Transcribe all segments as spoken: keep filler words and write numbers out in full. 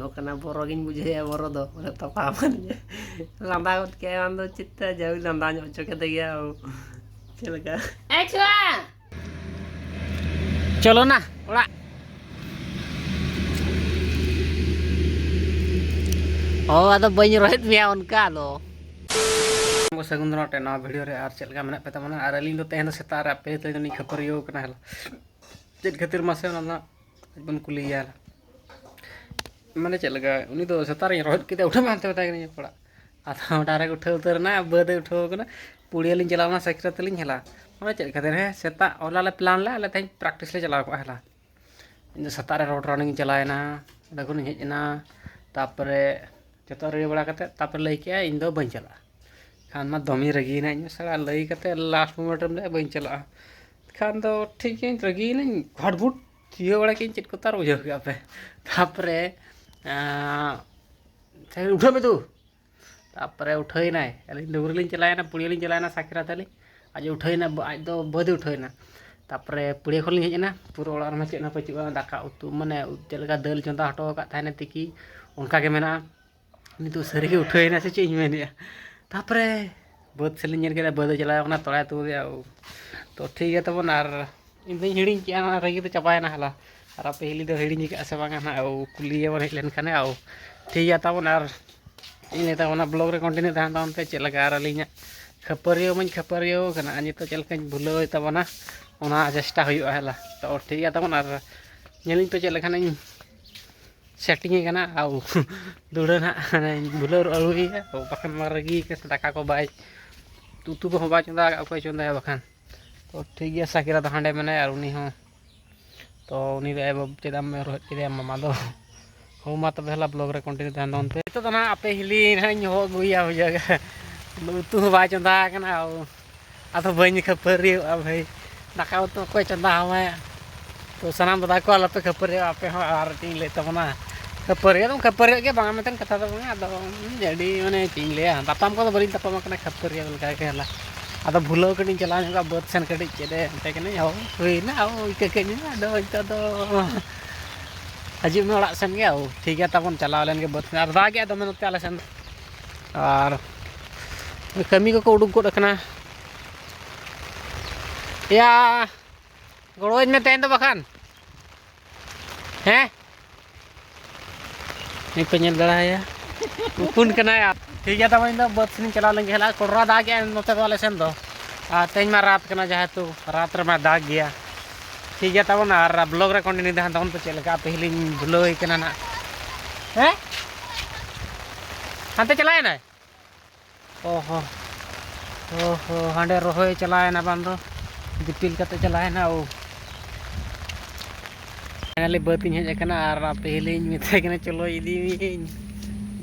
ᱠᱟᱱᱟ, ᱵᱚᱨᱚ ᱜᱤᱧ ᱵᱩᱡᱷᱟᱹᱣᱮᱫᱼᱟ ᱵᱚᱨᱚ ᱫᱚ, ᱵᱚᱞᱮ ᱛᱚᱯᱟ ᱢᱟᱱᱮ ᱞᱟᱸᱫᱟ ᱜᱚᱫ ᱠᱮᱫᱼᱟᱭ, ᱵᱟᱝ ᱫᱚ ᱪᱮᱫ ᱛᱮ ᱡᱟᱹᱣᱤ ᱞᱟᱸᱫᱟ ᱧᱚᱜ ᱦᱚᱪᱚ ᱠᱮᱫᱮ ᱜᱮᱭᱟ᱾ ᱪᱮᱫ ᱞᱮᱠᱟ? ᱮ ᱪᱷᱩᱣᱟ! ᱪᱚᱞᱚ ᱱᱟ ᱚᱲᱟᱜ᱾ ᱚ, ᱟᱫᱚ ᱵᱟᱹᱧ ᱨᱚᱦᱮᱫ ᱢᱮᱭᱟ ᱚᱱᱠᱟ ᱫᱚ᱾ ᱥᱟᱹᱜᱩᱱ ᱫᱟᱨᱟᱢ ᱱᱚᱣᱟ ᱵᱷᱤᱰᱤᱭᱳ ᱨᱮ᱾ ᱟᱨ ᱪᱮᱫ ᱞᱮᱠᱟ ᱢᱮᱱᱟᱜ ᱯᱮ ᱛᱟᱵᱚᱱᱟ? ᱟᱨ ᱟᱹᱞᱤᱧ ᱫᱚ ᱛᱮᱦᱮᱧ ᱫᱚ ᱥᱮᱛᱟᱜ ᱨᱮ ᱟᱯᱮ ᱛᱮ ᱡᱟᱹᱱᱤᱡ ᱠᱷᱟᱹᱯᱟᱹᱨᱤᱭᱟᱹᱣ ᱠᱟᱱᱟ ᱦᱮᱞᱟ᱾ ᱪᱮᱫ ᱠᱷᱟᱹᱛᱤᱨ ᱢᱟᱥᱮ ᱚᱱᱟ ᱫᱚ ᱵᱚᱱ ᱠᱩᱞᱤᱭᱟ᱾ ᱢᱟᱱᱮ ᱪᱮᱫ ᱞᱮᱠᱟ, ᱩᱱᱤ ᱫᱚ ᱥᱮᱛᱟᱜ ᱨᱮᱧ ᱨᱚᱦᱮᱫ ᱠᱮᱫᱮᱭᱟ, ᱩᱴᱷᱟᱹᱣ ᱢᱮ ᱦᱟᱱᱛᱮ ᱢᱮᱛᱟᱭ ᱠᱟᱹᱱᱟᱹᱧ ᱯᱟᱲᱟᱜ᱾ ᱟᱫᱚ ᱰᱟᱭᱨᱮᱠᱴ ᱩᱴᱷᱟᱹᱣ ᱩᱛᱟᱹᱨ ᱮᱱᱟ, ᱵᱟᱹᱫᱽ ᱮ ᱩᱴᱷᱟᱹᱣ ᱠᱟᱱᱟ, ᱯᱩᱲᱤᱭᱟᱹ ᱞᱤᱧ ᱪᱟᱞᱟᱣ ᱞᱮᱱᱟ ᱥᱟᱭᱠᱮᱞ ᱛᱮᱞᱤᱧ ᱦᱮᱞᱟ᱾ ᱢᱟᱱᱮ ᱪᱮᱫ ᱠᱷᱟᱹᱛᱤᱨ, ᱦᱮᱸ, ᱥᱮᱛᱟᱜ ᱦᱚᱞᱟ ᱞᱮ ᱯᱞᱟᱱ ᱞᱮᱫᱼᱟ, ᱟᱞᱮ ᱛᱮᱦᱮᱧ ᱯᱨᱮᱠᱴᱤᱥ ᱞᱮ ᱪᱟᱞᱟᱣ ᱠᱚᱜᱼᱟ ᱦᱮᱞᱟ᱾ ᱤᱧ ᱫᱚ ᱥᱮᱛᱟᱜ ᱨᱮ ᱨᱳᱰ ᱨᱟᱱᱤᱝ ᱤᱧ ᱪᱟᱞᱟᱣᱮᱱᱟ, ᱚᱸᱰᱮ ᱠᱷᱚᱱᱤᱧ ᱦᱮᱡ ᱮᱱᱟ, ᱛᱟᱨᱯᱚᱨᱮ ᱡᱚᱛᱚ ᱨᱮᱰᱤ ᱵᱟᱲᱟ ᱠᱟᱛᱮᱫ ᱛᱟᱨᱯᱚᱨᱮ ᱞᱟᱹᱭ ᱠᱮᱜᱼᱟ ᱤᱧ ᱫᱚ ᱵᱟᱹᱧ ᱪᱟᱞᱟᱜᱼᱟ᱾ ᱠᱷᱟᱱ ᱢᱟ ᱫᱚᱢᱮᱧ ᱨᱟᱹᱜᱤᱭᱮᱱᱟ, ᱤᱧ ᱢᱟ ᱥᱟᱞᱟ ᱞᱟᱹᱭ ᱠᱟᱛᱮᱫ ᱞᱟᱥᱴ ᱢᱳᱢᱮᱱᱴ ᱨᱮᱢ ᱞᱟᱹᱭᱟ ᱵᱟᱹᱧ ᱪᱟᱞᱟᱜᱼᱟ᱾ ᱠᱷᱟᱱ ᱫᱚ ᱴᱷᱤᱠ ᱜᱮᱭᱟᱹᱧ, ᱨᱟᱹᱜᱤᱭᱮᱱᱟᱹᱧ, ᱜᱷᱟᱴ ᱵᱷᱩᱴ ᱛᱷᱤᱭᱟᱹ ᱵᱟᱲᱟ ᱠᱮᱫᱟᱹᱧ, ᱪᱮᱫ ᱠᱚ ᱛᱟᱨ ᱵᱩᱡᱷᱟᱹᱣ ᱠᱮᱫᱼᱟ ᱯᱮ᱾ ᱛᱟᱨᱯᱚᱨᱮ ᱟᱸ, ᱩᱴᱷᱟᱹᱣ ᱢᱮ ᱫᱩ᱾ ᱛᱟᱨᱯᱚᱨᱮ ᱩᱴᱷᱟᱹᱣᱮᱱᱟᱭ, ᱟᱹᱞᱤᱧ ᱰᱩᱝᱨᱤ ᱞᱤᱧ ᱪᱟᱞᱟᱣᱮᱱᱟ, ᱯᱩᱲᱤᱭᱟᱹ ᱞᱤᱧ ᱪᱟᱞᱟᱣᱮᱱᱟ ᱥᱟᱠᱨᱟᱛ ᱟᱹᱞᱤᱧ, ᱟᱡ ᱩᱴᱷᱟᱹᱣᱮᱱᱟ, ᱟᱡ ᱫᱚ ᱵᱟᱹᱫᱽ ᱩᱴᱷᱟᱹᱣᱮᱱᱟ᱾ ᱛᱟᱨᱯᱚᱨᱮ ᱯᱩᱲᱤᱭᱟᱹ ᱠᱷᱚᱱ ᱞᱤᱧ ᱦᱮᱡ ᱮᱱᱟ, ᱯᱩᱨᱟᱹ ᱚᱲᱟᱜ ᱨᱮᱢᱟ ᱪᱮᱫ ᱦᱚᱸ ᱵᱟᱹᱪᱩᱜᱼᱟ, ᱫᱟᱠᱟ ᱩᱛᱩ ᱢᱟᱱᱮ ᱪᱮᱫ ᱞᱮᱠᱟ ᱫᱟᱹᱞ ᱪᱚᱸᱫᱟ ᱦᱚᱴᱚ ᱟᱠᱟᱫ ᱛᱟᱦᱮᱱᱟ ᱛᱤᱠᱤ, ᱚᱱᱠᱟ ᱜᱮ ᱢᱮᱱᱟᱜᱼᱟ᱾ ᱱᱤᱛᱚᱜ ᱥᱟᱹᱨᱤ ᱜᱮ ᱩᱴᱷᱟᱹᱣᱮᱱᱟ ᱥᱮ ᱪᱮᱫ ᱤᱧ ᱢᱮᱱᱮᱫᱼᱟ᱾ ᱛᱟᱨᱯᱚᱨᱮ ᱵᱟᱹᱫᱽ ᱥᱮᱫ ᱞᱤᱧ ᱧᱮᱞ ᱠᱮᱫᱟ, ᱵᱟᱹᱫᱽ ᱮ ᱪᱟᱞᱟᱣ ᱠᱟᱱᱟ, ᱛᱚᱲᱟᱭ ᱛᱩᱫ ᱮᱫᱟ᱾ ᱛᱚ ᱴᱷᱤᱠ ᱜᱮᱭᱟ ᱛᱟᱵᱚᱱ, ᱟᱨ ᱤᱧ ᱫᱚᱧ ᱦᱤᱲᱤᱧ ᱠᱮᱜᱼᱟ, ᱚᱱᱟ ᱨᱟᱹᱜᱤ ᱫᱚ ᱪᱟᱵᱟᱭᱮᱱᱟ ᱦᱟᱞᱟ᱾ ᱟᱨ ᱟᱯᱮ ᱦᱤᱞᱤ ᱫᱚ ᱦᱤᱲᱤᱧ ᱟᱠᱟᱫᱼᱟ ᱥᱮ ᱵᱟᱝᱟ ᱱᱟᱦᱟᱜ, ᱠᱩᱞᱤᱭᱟᱵᱚᱱ ᱦᱮᱡ ᱞᱮᱱᱠᱷᱟᱱᱮ᱾ ᱴᱷᱤᱠ ᱜᱮᱭᱟ ᱛᱟᱵᱚᱱ, ᱟᱨ ᱤᱧ ᱞᱟᱹᱭ ᱛᱟᱵᱚᱱᱟ ᱵᱞᱚᱜ ᱨᱮ ᱠᱚᱱᱴᱤᱱᱤᱭᱩ ᱛᱟᱦᱮᱱ ᱛᱟᱵᱚᱱ ᱯᱮ᱾ ᱪᱮᱫ ᱞᱮᱠᱟ ᱟᱨ ᱟᱹᱞᱤᱧᱟᱜ ᱠᱷᱟᱹᱯᱟᱹᱨᱤᱭᱟᱹᱣ ᱢᱟᱧ ᱠᱷᱟᱹᱯᱟᱹᱨᱤᱭᱟᱹᱣ ᱠᱟᱱᱟ, ᱟᱨ ᱱᱤᱛᱚᱜ ᱪᱮᱫ ᱞᱮᱠᱟᱧ ᱵᱷᱩᱞᱟᱹᱣ ᱛᱟᱵᱚᱱᱟ ᱚᱱᱟ ᱪᱮᱥᱴᱟ ᱦᱩᱭᱩᱜᱼᱟ ᱦᱮᱞᱟ᱾ ᱛᱚ ᱴᱷᱤᱠ ᱜᱮᱭᱟ ᱛᱟᱵᱚᱱ, ᱟᱨ ᱧᱮᱞᱤᱧ ᱯᱮ ᱪᱮᱫ ᱞᱮᱠᱟᱱᱟᱜ ᱤᱧ ᱥᱮᱴᱤᱝ ᱮ ᱠᱟᱱᱟ᱾ ᱟᱨ ᱫᱩᱲᱟᱹ ᱱᱟᱦᱟᱜ ᱦᱟᱱᱮᱧ ᱵᱷᱩᱞᱟᱹᱣ ᱟᱹᱜᱩᱭᱮᱭᱟ, ᱵᱟᱠᱷᱟᱱ ᱢᱟ ᱨᱟᱹᱜᱤ ᱠᱟᱱᱟ, ᱫᱟᱠᱟ ᱠᱚ ᱵᱟᱭ, ᱩᱛᱩ ᱠᱚᱦᱚᱸ ᱵᱟᱭ ᱪᱚᱸᱫᱟ ᱟᱠᱟᱫ, ᱚᱠᱚᱭ ᱪᱚᱸᱫᱟᱭᱟ ᱵᱟᱠᱷᱟᱱ᱾ ᱛᱚ ᱴᱷᱤᱠ ᱜᱮᱭᱟ, ᱥᱟᱠᱤᱨᱟ ᱫᱚ ᱦᱟᱸᱰᱮ ᱢᱮᱱᱟᱭᱟ, ᱟᱨ ᱩᱱᱤ ᱦᱚᱸ, ᱛᱚ ᱩᱱᱤ ᱫᱚ ᱮ ᱵᱟᱹᱵᱩ, ᱪᱮᱫᱟᱜ ᱮᱢ ᱨᱚᱦᱮᱫ ᱠᱮᱫᱮᱭᱟ ᱢᱟᱢᱟ ᱫᱚ? ᱦᱳ ᱢᱟ ᱛᱚᱵᱮ ᱦᱮᱞᱟ ᱵᱞᱚᱜ ᱨᱮ ᱠᱚᱱᱴᱤᱱᱤᱭᱩ ᱛᱟᱦᱮᱱ ᱛᱟᱵᱚᱱ ᱯᱮ᱾ ᱱᱤᱛᱚᱜ ᱫᱚ ᱱᱟᱦᱟᱜ ᱟᱯᱮ ᱦᱤᱞᱤ ᱱᱟᱦᱟᱜ ᱤᱧ ᱦᱚᱦᱚ ᱟᱹᱜᱩᱭᱮᱭᱟ ᱵᱩᱡᱷᱟᱹᱣ ᱜᱮ᱾ ᱩᱛᱩ ᱦᱚᱸ ᱵᱟᱭ ᱪᱚᱸᱫᱟ ᱟᱠᱟᱱᱟ, ᱟᱫᱚ ᱵᱟᱹᱧ ᱠᱷᱟᱹᱯᱟᱹᱨᱤᱭᱟᱹᱜᱼᱟ ᱵᱷᱟᱹᱭ, ᱫᱟᱠᱟ ᱩᱛᱩ ᱚᱠᱚᱭ ᱪᱚᱸᱫᱟ ᱟᱢᱟᱭᱟ? ᱛᱚ ᱥᱟᱱᱟᱢ ᱫᱟᱫᱟ ᱠᱚ ᱟᱞᱚᱯᱮ ᱠᱷᱟᱹᱯᱟᱹᱨᱤᱭᱟᱹᱜᱼᱟ ᱟᱯᱮ ᱦᱚᱸ, ᱟᱨ ᱪᱮᱫ ᱤᱧ ᱞᱟᱹᱭ ᱛᱟᱵᱚᱱᱟ, ᱠᱷᱟᱹᱯᱟᱹᱨᱤᱭᱟᱹᱜ ᱫᱚᱢ ᱠᱷᱟᱹᱯᱟᱹᱨᱤᱭᱟᱹᱜ ᱜᱮᱭᱟ, ᱵᱟᱝᱟ ᱢᱮᱱᱛᱮ ᱠᱟᱛᱷᱟ ᱫᱚ ᱵᱟᱝᱟ, ᱟᱫᱚ ᱟᱹᱰᱤ ᱢᱟᱱᱮ ᱪᱮᱫ ᱤᱧ ᱞᱟᱹᱭᱟ, ᱛᱟᱯᱟᱢ ᱠᱚᱫᱚ ᱵᱟᱹᱞᱤᱧ ᱛᱟᱯᱟᱢ ᱟᱠᱟᱱᱟ, ᱠᱷᱟᱹᱯᱟᱹᱨᱤᱭᱟᱹ ᱞᱮᱠᱟ ᱜᱮ ᱦᱮᱞᱟ᱾ ᱟᱫᱚ ᱵᱷᱩᱞᱟᱹᱣ ᱠᱟᱹᱴᱤᱡ ᱤᱧ ᱪᱟᱞᱟᱣ ᱧᱚᱜᱼᱟ ᱵᱟᱹᱫᱽ ᱥᱮᱱ ᱠᱟᱹᱴᱤᱡ, ᱪᱮᱫ ᱮ ᱢᱮᱛᱟᱭ ᱠᱟᱹᱱᱟᱹᱧ, ᱦᱳᱭ ᱦᱩᱭᱱᱟ, ᱳᱭ ᱤᱠᱟᱹ ᱠᱮᱫ ᱢᱮ, ᱟᱫᱚ ᱱᱤᱛᱚᱜ ᱫᱚ ᱦᱤᱡᱩᱜ ᱢᱮ ᱚᱲᱟᱜ ᱥᱮᱱ ᱜᱮ᱾ ᱳ, ᱴᱷᱤᱠ ᱜᱮᱭᱟ, ᱛᱟᱵᱚᱱ ᱪᱟᱞᱟᱣ ᱞᱮᱱ ᱜᱮ ᱵᱟᱹᱫᱽ ᱥᱮᱱ᱾ ᱟᱨ ᱫᱟᱜᱮᱜᱼᱟ ᱫᱚᱢᱮ ᱱᱚᱛᱮ ᱟᱞᱮ ᱥᱮᱱ ᱫᱚ᱾ ᱟᱨ ᱠᱟᱹᱢᱤ ᱠᱚᱠᱚ ᱩᱰᱩᱠ ᱜᱚᱫ ᱟᱠᱟᱱᱟ᱾ ᱭᱟ, ᱜᱚᱲᱚᱣᱟᱹᱧ ᱢᱮ ᱛᱮᱦᱮᱧ ᱫᱚ ᱵᱟᱠᱷᱟᱱ᱾ ᱦᱮᱸ? ᱱᱤᱛ ᱯᱮ ᱧᱮᱞ ᱫᱟᱲᱮᱭᱟᱭᱟ᱾ ᱩᱠᱩᱱ ᱠᱟᱱᱟᱭ᱾ ᱴᱷᱤᱠ ᱜᱮᱭᱟ, ᱛᱟᱵᱚᱱ ᱤᱧ ᱫᱚ ᱵᱟᱹᱫᱽ ᱥᱮᱱᱤᱧ ᱪᱟᱞᱟᱣ ᱞᱮᱱ ᱜᱮ᱾ ᱦᱮᱞᱟ ᱠᱚᱰᱨᱟ ᱫᱟᱜᱮᱜᱼᱟᱭ ᱱᱚᱛᱮ ᱫᱚ ᱟᱞᱮ ᱥᱮᱱ ᱫᱚ᱾ ᱟᱨ ᱛᱮᱦᱮᱧ ᱢᱟ ᱨᱟᱛ ᱠᱟᱱᱟ, ᱡᱮᱦᱮᱛᱩ ᱨᱟᱛ ᱨᱮᱢᱟ ᱫᱟᱜ ᱜᱮᱭᱟ᱾ ᱴᱷᱤᱠ ᱜᱮᱭᱟ, ᱛᱟᱵᱚᱱ ᱟᱨ vlog ᱨᱮ continue ᱛᱟᱦᱮᱱ ᱛᱟᱵᱚᱱ ᱯᱮ᱾ ᱪᱮᱫ ᱞᱮᱠᱟ ᱟᱯᱮ ᱦᱤᱞᱤᱧ ᱵᱷᱩᱞᱟᱹᱣ ᱠᱟᱱᱟ ᱱᱟᱜ᱾ ᱦᱮᱸ? ᱦᱟᱱᱛᱮ ᱪᱟᱞᱟᱣ ᱮᱱᱟᱭ? ᱚ ᱦᱚ᱾ ᱚ ᱦᱚ, ᱦᱟᱸᱰᱮ ᱨᱚᱦᱚᱭ ᱪᱟᱞᱟᱣ ᱮᱱᱟ ᱵᱟᱝ ᱫᱚ᱾ ᱫᱤᱯᱤᱞ ᱠᱟᱛᱮ ᱪᱟᱞᱟᱣ ᱮᱱᱟ᱾ ᱳ᱾ Finally ᱵᱟᱹᱫᱽ ᱤᱧ ᱦᱮᱡ ᱟᱠᱟᱱᱟ ᱟᱨ ᱟᱯᱮ ᱦᱤᱞᱤᱧ ᱢᱮᱛᱟᱭ ᱠᱟᱱᱟ, "ᱪᱚᱞᱚ ᱤᱫᱤ ᱢᱤᱭᱟᱹᱧ᱾"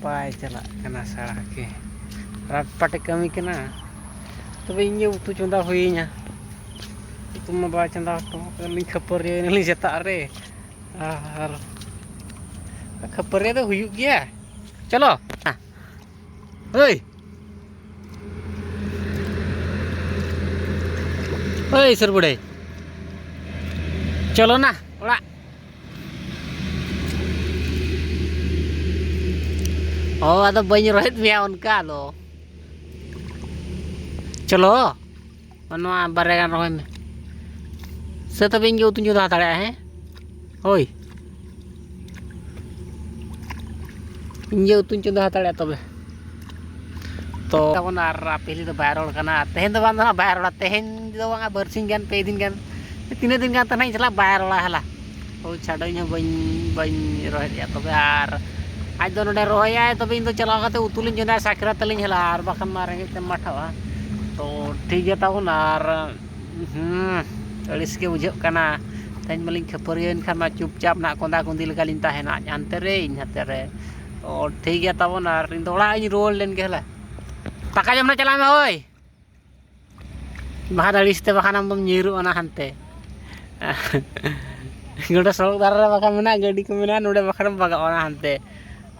ᱵᱟᱭ ᱪᱟᱞᱟᱜ ᱠᱟᱱᱟ ᱥᱟᱲᱟ ᱜᱮ᱾ ᱨᱟᱴ ᱯᱟᱴᱮ ᱠᱟᱹᱢᱤ ᱠᱟᱱᱟ᱾ ᱛᱚᱵᱮ ᱤᱧ ᱜᱮ ᱩᱛᱩ ᱪᱚᱸᱫᱟ ᱦᱩᱭᱤᱧᱟ᱾ ᱩᱛᱩ ᱢᱟ ᱵᱟᱭ ᱪᱚᱸᱫᱟ ᱦᱚᱴᱚ ᱠᱟᱜ ᱞᱤᱧ, ᱠᱷᱟᱹᱯᱟᱹᱨᱤᱭᱟᱹ ᱮᱱᱟᱞᱤᱧ ᱥᱮᱛᱟᱜ ᱨᱮ᱾ ᱟᱨ ᱠᱷᱟᱹᱯᱟᱹᱨᱤᱭᱟᱹ ᱫᱚ ᱦᱩᱭᱩᱜ ᱜᱮᱭᱟ᱾ ᱪᱚᱞᱚ᱾ ᱦᱳᱭ᱾ ᱦᱳᱭ, ᱥᱩᱨ ᱵᱩᱰᱷᱟᱹᱭ᱾ ᱪᱚᱞᱚ ᱱᱟ ᱚᱲᱟᱜ᱾ ᱚ, ᱟᱫᱚ ᱵᱟᱹᱧ ᱨᱚᱦᱮᱫ ᱢᱮᱭᱟ ᱚᱱᱠᱟ ᱫᱚ᱾ ᱪᱚᱞᱚ᱾ ᱱᱚᱣᱟ ᱵᱟᱨᱭᱟ ᱜᱟᱱ ᱨᱚᱦᱚᱭ ᱢᱮ᱾ ᱥᱮ ᱛᱚᱵᱮ ᱤᱧ ᱜᱮ ᱩᱛᱩᱧ ᱪᱚᱸᱫᱟ ᱦᱟᱛᱟᱲᱮᱜᱼᱟ, ᱦᱮᱸ? ᱦᱳᱭ᱾ ᱤᱧ ᱜᱮ ᱩᱛᱩᱧ ᱪᱚᱸᱫᱟ ᱦᱟᱛᱟᱲᱮᱜᱼᱟ ᱛᱚᱵᱮ᱾ ᱛᱚ, ᱛᱟᱵᱚᱱ ᱟᱨ ᱟᱯᱮ ᱦᱤᱞᱤ ᱫᱚ ᱵᱟᱭ ᱨᱚᱲ ᱠᱟᱱᱟ᱾ ᱛᱮᱦᱮᱧ ᱫᱚ ᱵᱟᱝ ᱫᱚ ᱦᱟᱸᱜ ᱵᱟᱭ ᱨᱚᱲᱟ᱾ ᱛᱮᱦᱮᱧ ᱫᱚ ᱵᱟᱝᱟ, ᱵᱟᱨᱥᱤᱧ ᱜᱟᱱ, ᱯᱮ ᱫᱤᱱ ᱜᱟᱱ, ᱛᱤᱱᱟᱹᱜ ᱫᱤᱱ ᱜᱟᱱ ᱛᱟᱦᱮᱱᱟ ᱤᱧ ᱥᱟᱞᱟᱜ ᱵᱟᱭ ᱨᱚᱲᱟ ᱦᱮᱞᱟ᱾ ᱦᱳᱭ, ᱪᱷᱟᱰᱚ, ᱤᱧ ᱦᱚᱸ ᱵᱟᱹᱧ, ᱵᱟᱹᱧ ᱨᱚᱦᱮᱫ ᱮᱫᱼᱟ ᱛᱚᱵᱮ᱾ ᱟᱨ ᱟᱡ ᱫᱚ ᱱᱚᱰᱮ ᱨᱚᱦᱚᱭᱟᱭ, ᱛᱚᱵᱮ ᱤᱧ ᱫᱚ ᱪᱟᱞᱟᱣ ᱠᱟᱛᱮ ᱩᱛᱩ ᱞᱤᱧ ᱪᱚᱸᱫᱟᱭᱟ, ᱥᱟᱠᱨᱟᱛ ᱛᱟᱹᱞᱤᱧ ᱦᱮᱞᱟ, ᱟᱨ ᱵᱟᱠᱷᱟᱱ ᱢᱟ ᱨᱮᱸᱜᱮᱡ ᱛᱮᱢ ᱢᱟᱴᱷᱟᱜᱼᱟ᱾ ᱛᱚ, ᱴᱷᱤᱠ ᱜᱮᱭᱟ ᱛᱟᱵᱚᱱ᱾ ᱟᱨ ᱦᱩᱸ, ᱟᱹᱲᱤᱥ ᱜᱮ ᱵᱩᱡᱷᱟᱹᱜ ᱠᱟᱱᱟ᱾ ᱛᱮᱦᱮᱧ ᱢᱟᱞᱤᱧ ᱠᱷᱟᱹᱯᱟᱹᱨᱤᱭᱟᱹᱣᱮᱱ ᱠᱷᱟᱱ ᱢᱟ ᱪᱩᱯᱪᱟᱯ ᱱᱟᱜ ᱠᱚᱸᱫᱟ ᱠᱩᱸᱫᱤ ᱞᱮᱠᱟᱞᱤᱧ ᱛᱟᱦᱮᱱᱟ, ᱟᱡ ᱦᱟᱱᱛᱮ ᱨᱮ, ᱤᱧ ᱦᱟᱱᱛᱮ ᱨᱮ᱾ ᱚ, ᱴᱷᱤᱠ ᱜᱮᱭᱟ ᱛᱟᱵᱚᱱ, ᱟᱨ ᱤᱧ ᱫᱚ ᱚᱲᱟᱜ ᱤᱧ ᱨᱩᱣᱟᱹᱲ ᱞᱮᱱ ᱜᱮ ᱦᱮᱞᱟ᱾ ᱫᱟᱠᱟ ᱡᱚᱢ ᱱᱟ ᱪᱟᱞᱟᱜ ᱢᱮ ᱦᱳᱭ᱾ ᱵᱟᱠᱷᱟᱱ ᱟᱹᱲᱤᱥ ᱛᱮ ᱵᱟᱠᱷᱟᱱ ᱟᱢ ᱫᱚᱢ ᱧᱤᱨᱩᱜᱼᱟ ᱱᱟ ᱦᱟᱱᱛᱮ᱾ ᱱᱚᱰᱮ ᱥᱚᱲᱚᱠ ᱫᱷᱟᱨᱮ ᱨᱮ ᱵᱟᱠᱷᱟᱱ ᱢᱮᱱᱟᱜᱼᱟ, ᱜᱟᱹᱰᱤ ᱠᱚ ᱢᱮᱱᱟᱜᱼᱟ, ᱱᱚᱰᱮ ᱵᱟᱠᱷᱟᱱ ᱮᱢ ᱵᱟᱜᱟᱜᱼᱟ ᱱᱟ ᱦᱟᱱᱛᱮ᱾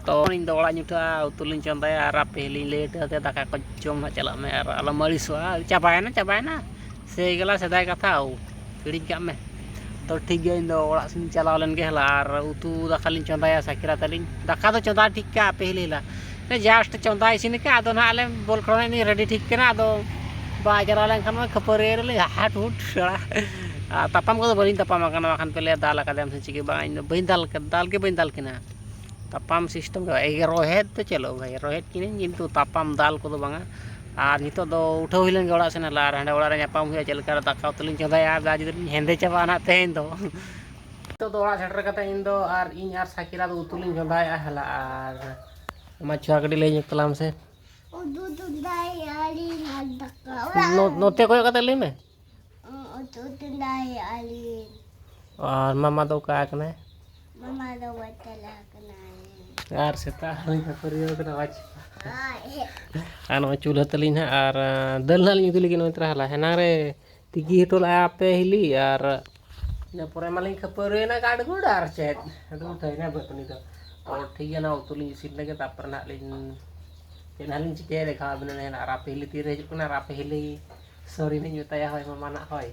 ᱛᱚ ᱤᱧ ᱫᱚ ᱚᱲᱟᱜ ᱤᱧ ᱩᱴᱷᱟᱹᱜᱼᱟ, ᱩᱛᱩ ᱞᱤᱧ ᱪᱚᱸᱫᱟᱭᱟ, ᱟᱨ ᱟᱯᱮ ᱞᱤᱧ ᱞᱟᱹᱭ ᱦᱚᱴᱚ ᱟᱯᱮᱭᱟ, ᱫᱟᱠᱟ ᱠᱚ ᱡᱚᱢ ᱦᱟᱸᱜ ᱪᱟᱞᱟᱜ ᱢᱮ ᱟᱨ ᱟᱞᱚᱢ ᱟᱹᱲᱤᱥᱚᱜᱼᱟ᱾ ᱪᱟᱵᱟᱭᱮᱱᱟ, ᱪᱟᱵᱟᱭᱮᱱᱟ, ᱥᱮᱭ ᱜᱮᱞᱟ ᱥᱮᱫᱟᱭ ᱠᱟᱛᱷᱟ, ᱳ, ᱦᱤᱲᱤᱧ ᱠᱟᱜ ᱢᱮ᱾ ᱛᱚ ᱴᱷᱤᱠ ᱜᱮᱭᱟ, ᱤᱧ ᱫᱚ ᱚᱲᱟᱜ ᱥᱮᱫ ᱤᱧ ᱪᱟᱞᱟᱣ ᱞᱮᱱ ᱜᱮ ᱦᱮᱞᱟ, ᱟᱨ ᱩᱛᱩ ᱫᱟᱠᱟ ᱞᱤᱧ ᱪᱚᱸᱫᱟᱭᱟ ᱥᱟᱠᱤᱨᱟ ᱛᱟᱹᱞᱤᱧ᱾ ᱫᱟᱠᱟ ᱫᱚ ᱪᱚᱸᱫᱟ ᱴᱷᱤᱠ ᱠᱟᱜᱼᱟ ᱟᱯᱮ ᱦᱤᱞᱤ ᱦᱮᱞᱟ, ᱡᱟᱥᱴ ᱪᱚᱸᱫᱟ ᱤᱥᱤᱱ ᱠᱟᱜᱼᱟ, ᱟᱫᱚ ᱱᱟᱦᱟᱜ ᱟᱞᱮ ᱵᱚᱞ ᱠᱷᱮᱞ ᱨᱮᱱᱟᱜ ᱨᱮᱰᱤ ᱴᱷᱤᱠ ᱠᱟᱱᱟ᱾ ᱟᱫᱚ ᱵᱟᱭ ᱪᱟᱞᱟᱣ ᱞᱮᱱᱠᱷᱟᱱ ᱢᱟ ᱠᱷᱟᱹᱯᱟᱹᱨᱤ ᱨᱮᱞᱮ ᱦᱟᱴ ᱦᱩᱴ ᱥᱮᱲᱟ᱾ ᱟᱨ ᱛᱟᱯᱟᱢ ᱠᱚᱫᱚ ᱵᱟᱹᱞᱤᱧ ᱛᱟᱯᱟᱢ ᱟᱠᱟᱱᱟ, ᱵᱟᱠᱷᱟᱱ ᱯᱮ ᱞᱟᱹᱭᱟ ᱫᱟᱞ ᱟᱠᱟᱫᱮᱭᱟᱢ ᱥᱮ ᱪᱤᱠᱟᱹ᱾ ᱵᱟᱝ, ᱤᱧ ᱫᱚ ᱵᱟᱹᱧ ᱫᱟᱞ ᱠᱟᱫ-, ᱫᱟᱞ ᱜᱮ ᱵᱟᱹᱧ ᱫᱟᱞ ᱠᱤᱱᱟ᱾ ᱛᱟᱯᱟᱢ ᱥᱤᱥᱴᱮᱢ ᱫᱚ ᱮᱭ ᱨᱚᱦᱮᱫ ᱫᱚ ᱪᱟᱹᱞᱩᱜᱼᱟ ᱵᱷᱟᱭ, ᱨᱚᱦᱮᱫ ᱠᱤᱱᱟᱹᱧ, ᱠᱤᱱᱛᱩ ᱛᱟᱯᱟᱢ ᱫᱟᱞ ᱠᱚᱫᱚ ᱵᱟᱝᱟ᱾ ᱟᱨ ᱱᱤᱛᱚᱜ ᱫᱚ ᱩᱴᱷᱟᱹᱣ ᱦᱩᱭ ᱞᱮᱱ ᱜᱮ ᱚᱲᱟᱜ ᱥᱮᱱ ᱦᱮᱞᱟ, ᱟᱨ ᱦᱟᱸᱰᱮ ᱚᱲᱟᱜ ᱨᱮ ᱧᱟᱯᱟᱢ ᱦᱩᱭᱩᱜᱼᱟ, ᱪᱮᱫ ᱞᱮᱠᱟ ᱨᱮ ᱫᱟᱠᱟ ᱩᱛᱩ ᱞᱤᱧ ᱪᱚᱸᱫᱟᱭᱟ, ᱟᱨ ᱡᱩᱫᱤ ᱞᱤᱧ ᱦᱮᱸᱫᱮ ᱪᱟᱵᱟᱜᱼᱟ ᱱᱟᱦᱟᱜ ᱛᱮᱦᱮᱧ ᱫᱚ᱾ ᱱᱤᱛᱚᱜ ᱫᱚ ᱚᱲᱟᱜ ᱥᱮᱴᱮᱨ ᱠᱟᱛᱮ ᱤᱧ ᱫᱚ ᱟᱨ ᱤᱧ ᱟᱨ ᱥᱟᱠᱤᱨᱟ ᱫᱚ ᱩᱛᱩ ᱞᱤᱧ ᱪᱚᱸᱫᱟᱭᱮᱫᱼᱟ ᱦᱮᱞᱟ᱾ ᱟᱨ ᱢᱟ ᱪᱷᱩᱣᱟ ᱠᱟᱹᱴᱤᱡ ᱞᱟᱹᱭ ᱧᱚᱜ ᱛᱟᱞᱟᱝ ᱢᱮᱥᱮ᱾ ᱩᱛᱩ ᱪᱚᱸᱫᱟᱭᱮᱫᱼᱟ ᱞᱤᱧ ᱟᱨ ᱫᱟᱠᱟ ᱚᱲᱟᱜ ᱱᱚ-, ᱱᱚᱛᱮ ᱠᱚᱭᱚᱜ ᱠᱟᱛᱮ ᱞᱟᱹᱭ ᱢᱮ᱾ ᱩᱛᱩ ᱪᱚᱸᱫᱟᱭᱮᱫᱼᱟ ᱞᱤᱧ᱾ ᱟᱨ ᱢᱟᱢᱟ ᱫᱚ ᱚᱠᱟ ᱠᱟᱱᱟᱭ? ᱢᱟᱢᱟ ᱫᱚ ᱵᱟᱭ ᱪᱟᱞᱟᱣ ᱠᱟᱱᱟᱭ᱾ ᱟᱨ ᱥᱮᱛᱟᱜ ᱨᱮᱞᱤᱧ ᱠᱷᱟᱹᱯᱟᱹᱨᱤᱭᱟᱹᱣ ᱠᱟᱱᱟ, ᱵᱟᱪ᱾ ᱟᱨ ᱱᱚᱜᱼᱚᱭ ᱪᱩᱞᱦᱟᱹ ᱛᱟᱹᱞᱤᱧ ᱦᱟᱸᱜ, ᱟᱨ, ᱟᱸ, ᱫᱟᱹᱞ ᱱᱟᱦᱟᱜ ᱞᱤᱧ ᱩᱛᱩ ᱞᱟᱹᱜᱤᱫ ᱱᱚᱜᱼᱚᱭ ᱛᱚᱨᱟ ᱦᱟᱞᱟ᱾ ᱦᱮᱱᱟᱝ ᱨᱮ ᱛᱤᱠᱤ ᱦᱚᱴᱚ ᱞᱟᱜᱼᱟ ᱯᱮ ᱦᱤᱞᱤ, ᱟᱨ ᱤᱱᱟᱹ ᱯᱚᱨᱮ ᱢᱟᱞᱤᱧ ᱠᱷᱟᱹᱯᱟᱹᱨᱤᱭᱮᱱᱟ ᱜᱟᱰᱜᱩᱰ ᱟᱨ ᱪᱮᱫ᱾ ᱟᱫᱚ ᱩᱴᱷᱟᱹᱣᱮᱱᱟ ᱵᱟᱹᱛᱱᱤ ᱫᱚ᱾ ᱛᱚ ᱴᱷᱤᱠ ᱜᱮᱭᱟ, ᱱᱚᱣᱟ ᱩᱛᱩ ᱞᱤᱧ ᱤᱥᱤᱱ ᱞᱮᱜᱮ, ᱛᱟᱨᱯᱚᱨᱮ ᱱᱟᱦᱟᱜ ᱞᱤᱧ, ᱪᱮᱫ ᱱᱟᱦᱟᱜ ᱞᱤᱧ ᱪᱤᱠᱟᱹᱭᱟ ᱫᱮᱠᱷᱟᱣ ᱟᱵᱤᱱᱟ ᱱᱟᱦᱟᱜ᱾ ᱟᱨ ᱟᱯᱮ ᱦᱤᱞᱤ ᱛᱤᱨᱮ ᱦᱤᱡᱩᱜ ᱠᱟᱱᱟ, ᱟᱨ ᱟᱯᱮ ᱦᱤᱞᱤ ᱥᱚᱨᱤ ᱞᱤᱧ ᱢᱮᱛᱟᱭᱟ, ᱦᱳᱭ ᱢᱟᱢᱟ ᱱᱟᱜ, ᱦᱳᱭ᱾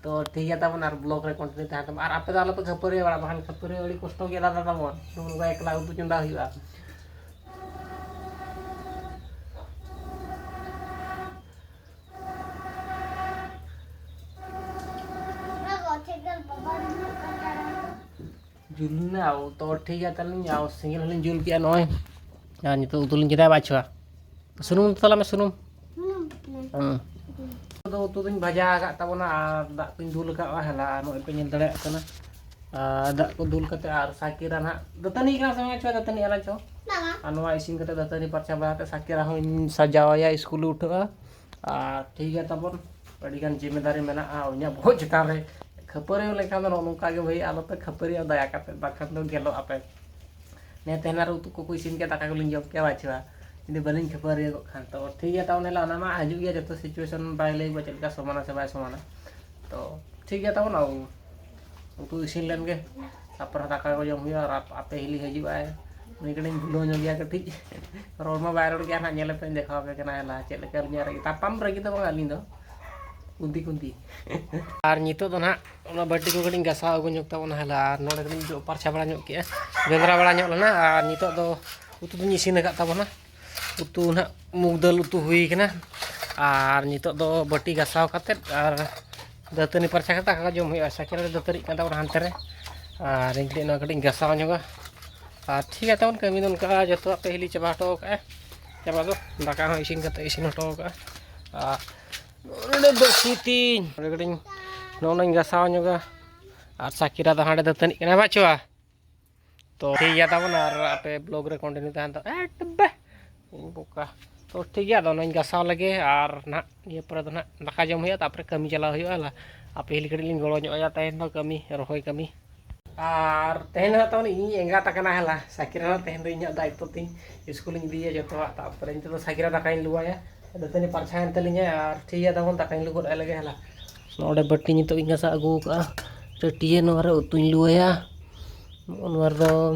ᱛᱚ ᱴᱷᱤᱠ ᱜᱮᱭᱟ ᱛᱟᱵᱚᱱ, ᱟᱨ ᱵᱞᱚᱜ ᱨᱮ ᱠᱚᱱᱴᱤᱱᱤᱭᱩ ᱛᱟᱦᱮᱱ ᱛᱟᱵᱚᱱ᱾ ᱟᱨ ᱟᱯᱮ ᱫᱚ ᱟᱞᱚᱯᱮ ᱠᱷᱟᱹᱯᱟᱹᱨᱤ ᱵᱟᱲᱟᱜ, ᱵᱟᱠᱷᱟᱱ ᱠᱷᱟᱹᱯᱟᱹᱨᱤ ᱟᱹᱰᱤ ᱠᱚᱥᱴᱚ ᱜᱮᱭᱟ ᱫᱟᱫᱟ ᱛᱟᱵᱚᱱ, ᱱᱚᱝᱠᱟ ᱮᱠᱞᱟ ᱩᱛᱩ ᱪᱚᱸᱫᱟ ᱦᱩᱭᱩᱜᱼᱟ᱾ ᱡᱩᱞ ᱮᱱᱟ, ᱛᱚ ᱴᱷᱤᱠ ᱜᱮᱭᱟ, ᱛᱟᱦᱚᱞᱮ ᱟᱨ ᱥᱮᱸᱜᱮᱞ ᱦᱚᱸᱞᱤᱧ ᱡᱩᱞ ᱠᱮᱜᱼᱟ ᱱᱚᱜᱼᱚᱭ᱾ ᱟᱨ ᱱᱤᱛᱚᱜ ᱩᱛᱩ ᱞᱤᱧ ᱪᱚᱸᱫᱟᱭᱟ ᱵᱟᱪᱷᱩᱣᱟ᱾ ᱥᱩᱱᱩᱢ ᱛᱟᱞᱟᱝ ᱢᱮ, ᱥᱩᱱᱩᱢ᱾ ᱦᱩᱸ᱾ ᱟᱫᱚ ᱩᱛᱩ ᱫᱚᱧ ᱵᱷᱟᱡᱟ ᱟᱠᱟᱫ ᱛᱟᱵᱚᱱᱟ ᱟᱨ ᱫᱟᱜ ᱠᱚᱧ ᱫᱩᱞ ᱟᱠᱟᱫᱼᱟ ᱦᱮᱞᱟ, ᱟᱨ ᱱᱚᱜᱼᱚᱭ ᱯᱮ ᱧᱮᱞ ᱫᱟᱲᱮᱭᱟᱜ ᱠᱟᱱᱟ᱾ ᱟᱨ ᱫᱟᱜ ᱠᱚ ᱫᱩᱞ ᱠᱟᱛᱮ ᱟᱨ ᱥᱟᱠᱤᱨᱟ ᱱᱟᱦᱟᱜ ᱫᱟᱹᱛᱟᱹᱱᱤ ᱠᱟᱱᱟ ᱥᱮ ᱵᱟᱝ ᱪᱚ, ᱫᱟᱹᱛᱟᱹᱱᱤ ᱟᱞᱟᱝ ᱪᱚ? ᱵᱟᱝᱟ᱾ ᱟᱨ ᱱᱚᱣᱟ ᱤᱥᱤᱱ ᱠᱟᱛᱮ ᱫᱟᱹᱛᱟᱹᱱᱤ ᱯᱟᱨᱪᱟ ᱵᱟᱲᱟ ᱠᱟᱛᱮ ᱥᱟᱠᱤᱨᱟ ᱦᱚᱸᱧ ᱥᱟᱡᱟᱣᱟᱭᱟ, ᱥᱠᱩᱞᱮ ᱩᱴᱷᱟᱹᱜᱼᱟ᱾ ᱟᱨ ᱴᱷᱤᱠ ᱜᱮᱭᱟ ᱛᱟᱵᱚᱱ, ᱟᱹᱰᱤᱜᱟᱱ ᱡᱤᱢᱢᱮᱫᱟᱨᱤ ᱢᱮᱱᱟᱜᱼᱟ ᱤᱧᱟᱹᱜ ᱵᱚᱦᱚᱜ ᱪᱮᱛᱟᱱ ᱨᱮ᱾ ᱠᱷᱟᱹᱯᱟᱹᱨᱤ ᱞᱮᱱᱠᱷᱟᱱ ᱫᱚ ᱱᱚᱜᱼᱚ ᱱᱚᱝᱠᱟ ᱜᱮ ᱵᱷᱟᱹᱭ, ᱟᱞᱚᱯᱮ ᱠᱷᱟᱹᱯᱟᱹᱨᱤᱜᱼᱟ ᱫᱟᱭᱟ ᱠᱟᱛᱮ, ᱵᱟᱠᱷᱟᱱ ᱫᱚ ᱜᱮᱞᱚᱜ ᱟᱯᱮ᱾ ᱱᱮ ᱛᱮᱦᱮᱧ ᱟᱨ ᱩᱛᱩ ᱠᱚᱠᱚ ᱤᱥᱤᱱ ᱠᱮᱫ, ᱫᱟᱠᱟ ᱠᱚᱞᱤᱧ ᱡᱚᱢ ᱠᱮᱫᱟ ᱵᱟᱪᱷᱩᱣᱟ, ᱡᱩᱫᱤ ᱵᱟᱹᱞᱤᱧ ᱠᱷᱟᱹᱯᱟᱹᱨᱤᱭᱟᱹ ᱠᱚᱜ ᱠᱷᱟᱱ᱾ ᱛᱚ ᱴᱷᱤᱠ ᱜᱮᱭᱟ, ᱛᱟᱵᱚᱱ ᱦᱮᱞᱟ ᱚᱱᱟ ᱢᱟ ᱦᱤᱡᱩᱜ ᱜᱮᱭᱟ, ᱡᱚᱛᱚ ᱥᱤᱪᱩᱭᱮᱥᱚᱱ ᱵᱟᱭ ᱞᱟᱹᱭ ᱪᱮᱫ ᱞᱮᱠᱟ ᱥᱚᱢᱟᱱᱟ ᱥᱮ ᱵᱟᱭ ᱥᱚᱢᱟᱱᱟ᱾ ᱛᱚ ᱴᱷᱤᱠ ᱜᱮᱭᱟ, ᱛᱟᱵᱚᱱ ᱩᱛᱩ ᱤᱥᱤᱱ ᱞᱮᱱ ᱜᱮ, ᱛᱟᱨᱯᱚᱨᱮ ᱫᱟᱠᱟ ᱠᱚ ᱡᱚᱢ ᱦᱩᱭᱩᱜᱼᱟ᱾ ᱟᱨ ᱟᱯ-, ᱟᱯᱮ ᱦᱤᱞᱤ ᱦᱤᱡᱩᱜ ᱟᱭ, ᱩᱱᱤ ᱠᱟᱹᱴᱤᱡ ᱤᱧ ᱵᱷᱩᱞᱟᱹᱣ ᱧᱚᱜ ᱜᱮᱭᱟ ᱠᱟᱹᱴᱤᱡ, ᱨᱚᱲ ᱢᱟ ᱵᱟᱭ ᱨᱚᱲ ᱜᱮᱭᱟ, ᱱᱟᱦᱟᱜ ᱧᱮᱞ ᱯᱮ, ᱫᱮᱠᱷᱟᱣ ᱟᱯᱮ ᱠᱟᱱᱟ ᱦᱮᱞᱟ ᱪᱮᱫ ᱞᱮᱠᱟ ᱟᱹᱞᱤᱧᱟᱜ ᱨᱟᱹᱜᱤ᱾ ᱛᱟᱯᱟᱢ ᱨᱟᱹᱜᱤ ᱫᱚ ᱵᱟᱝ ᱟᱹᱞᱤᱧ ᱫᱚ, ᱠᱩᱱᱫᱤ ᱠᱩᱱᱫᱤ᱾ ᱟᱨ ᱱᱤᱛᱚᱜ ᱫᱚ ᱱᱟᱦᱟᱜ ᱚᱱᱟ ᱵᱟᱹᱴᱤ ᱠᱚ ᱠᱟᱹᱴᱤᱡ ᱜᱷᱟᱥᱟᱣ ᱟᱹᱜᱩ ᱧᱚᱜ ᱛᱟᱵᱚᱱᱟ ᱦᱟᱞᱟ, ᱟᱨ ᱱᱚᱰᱮ ᱠᱟᱹᱴᱤᱡ ᱡᱚᱜ ᱯᱟᱨᱪᱷᱟ ᱵᱟᱲᱟ ᱧᱚᱜ ᱠᱮᱜᱼᱟ, ᱡᱚᱸᱫᱽᱨᱟ ᱵᱟᱲᱟ ᱧᱚᱜ ᱞᱮᱱᱟ᱾ ᱟᱨ ᱱᱤᱛᱚᱜ ᱫᱚ ᱩᱛᱩ ᱫᱚᱧ ᱤᱥᱤᱱ ᱟᱠᱟᱫ ᱛᱟᱵᱚᱱᱟ᱾ ᱩᱛᱩ ᱱᱟᱦᱟᱜ ᱢᱩᱜᱽ ᱫᱟᱹᱞ ᱩᱛᱩ ᱦᱩᱭ ᱠᱟᱱᱟ᱾ ᱟᱨ ᱱᱤᱛᱚᱜ ᱫᱚ ᱵᱟᱹᱴᱤ ᱜᱷᱟᱥᱟᱣ ᱠᱟᱛᱮᱫ ᱟᱨ ᱫᱟᱹᱛᱟᱹᱱᱤ ᱯᱟᱨᱪᱟ ᱠᱟᱛᱮ ᱫᱟᱠᱟ ᱡᱚᱢ ᱦᱩᱭᱩᱜᱼᱟ᱾ ᱥᱟᱭᱠᱮᱞ ᱨᱮ ᱫᱟᱹᱛᱟᱹᱱᱤᱜ ᱠᱟᱱ ᱛᱟᱵᱚᱱᱟ ᱦᱟᱱᱛᱮ ᱨᱮ, ᱟᱨ ᱤᱧ ᱠᱟᱹᱴᱤᱡ ᱱᱚᱣᱟ ᱠᱟᱹᱴᱤᱡ ᱤᱧ ᱜᱷᱟᱥᱟᱣ ᱧᱚᱜᱟ᱾ ᱟᱨ ᱴᱷᱤᱠ ᱜᱮᱭᱟ, ᱛᱟᱵᱚᱱ ᱠᱟᱹᱢᱤ ᱫᱚ ᱚᱱᱠᱟ ᱡᱚᱛᱚᱣᱟᱜ ᱯᱮ ᱦᱤᱞᱤ ᱪᱟᱵᱟ ᱦᱚᱴᱚ ᱠᱟᱜᱼᱟ᱾ ᱪᱟᱵᱟ ᱫᱚ ᱫᱟᱠᱟ ᱦᱚᱸ ᱤᱥᱤᱱ ᱠᱟᱛᱮ ᱤᱥᱤᱱ ᱦᱚᱴᱚ ᱠᱟᱜᱼᱟ᱾ ᱟᱨ ᱱᱚᱰᱮ ᱵᱟᱹᱥᱤ ᱛᱤᱧ ᱱᱚᱰᱮ ᱠᱟᱹᱴᱤᱡ ᱱᱚᱜᱼᱚ ᱱᱚᱧ ᱜᱷᱟᱥᱟᱣ ᱧᱚᱜᱟ᱾ ᱟᱨ ᱥᱟᱠᱤᱨᱟ ᱫᱚ ᱦᱟᱸᱰᱮ ᱫᱟᱹᱛᱟᱹᱱᱤᱜ ᱠᱟᱱᱟ ᱵᱟᱪᱷᱩᱣᱟ᱾ ᱛᱚ ᱴᱷᱤᱠ ᱜᱮᱭᱟ ᱛᱟᱵᱚᱱ, ᱟᱨ ᱟᱯᱮ ᱵᱞᱚᱜ ᱨᱮ ᱠᱚᱱᱴᱤᱱᱤᱭᱩ ᱛᱟᱦᱮᱱ ᱛᱟᱵᱚᱱ᱾ ᱮ ᱴᱩᱵᱟ᱾ ᱤᱧ ᱵᱚᱠᱟ᱾ ᱛᱚ ᱴᱷᱤᱠ ᱜᱮᱭᱟ, ᱟᱫᱚ ᱚᱱᱟᱧ ᱜᱷᱟᱥᱟᱣ ᱞᱮᱜᱮ, ᱟᱨ ᱱᱟᱦᱟᱜ ᱱᱤᱭᱟᱹ ᱯᱚᱨᱮ ᱫᱚ ᱱᱟᱦᱟᱜ ᱫᱟᱠᱟ ᱡᱚᱢ ᱦᱩᱭᱩᱜᱼᱟ, ᱛᱟᱨᱯᱚᱨᱮ ᱠᱟᱹᱢᱤ ᱪᱟᱞᱟᱣ ᱦᱩᱭᱩᱜᱼᱟ᱾ ᱦᱮᱞᱟ, ᱟᱯᱮ ᱦᱤᱞᱤ ᱠᱟᱹᱴᱤᱡ ᱞᱤᱧ ᱜᱚᱲᱚ ᱧᱚᱜ ᱟᱭᱟ ᱛᱮᱦᱮᱧ ᱫᱚ ᱠᱟᱹᱢᱤ, ᱨᱚᱦᱚᱭ ᱠᱟᱹᱢᱤ᱾ ᱟᱨ ᱛᱮᱦᱮᱧ ᱫᱚ ᱱᱟᱦᱟᱜ ᱛᱟᱵᱚᱱ ᱤᱧᱤᱧ ᱮᱸᱜᱟᱛ ᱟᱠᱟᱱᱟ᱾ ᱦᱮᱞᱟ, ᱥᱟᱠᱤᱨᱟ ᱦᱚᱸ ᱛᱮᱦᱮᱧ ᱫᱚ ᱤᱧᱟᱹᱜ ᱫᱟᱭᱤᱛᱛᱚ ᱛᱤᱧ, ᱥᱠᱩᱞᱤᱧ ᱤᱫᱤᱭᱟ ᱡᱚᱛᱚᱣᱟᱜ᱾ ᱛᱟᱨᱯᱚᱨᱮ ᱱᱤᱛᱚᱜ ᱫᱚ ᱥᱟᱠᱤᱨᱟ ᱫᱟᱠᱟᱧ ᱞᱩᱣᱟᱭᱟ, ᱫᱟᱹᱛᱟᱹᱱᱤ ᱯᱟᱨᱪᱷᱟ ᱮᱱ ᱛᱟᱹᱞᱤᱧᱟ᱾ ᱟᱨ ᱴᱷᱤᱠ ᱜᱮᱭᱟ, ᱛᱟᱵᱚᱱ ᱫᱟᱠᱟᱧ ᱞᱩ ᱜᱚᱫ ᱟᱭ ᱞᱮᱜᱮ᱾ ᱦᱮᱞᱟ, ᱱᱚᱰᱮ ᱵᱟᱹᱴᱤ ᱱᱤᱛᱚᱜ ᱤᱧ ᱜᱷᱟᱥᱟᱣ ᱟᱹᱜᱩ ᱟᱠᱟᱫᱼᱟ, ᱴᱟᱹᱴᱭᱟᱹ ᱱᱚᱣᱟ ᱨᱮ ᱩᱛᱩᱧ ᱞᱩᱣᱟᱭᱟ᱾ ᱱᱚᱜᱼᱚ ᱱᱚᱣᱟ ᱨᱮᱫᱚ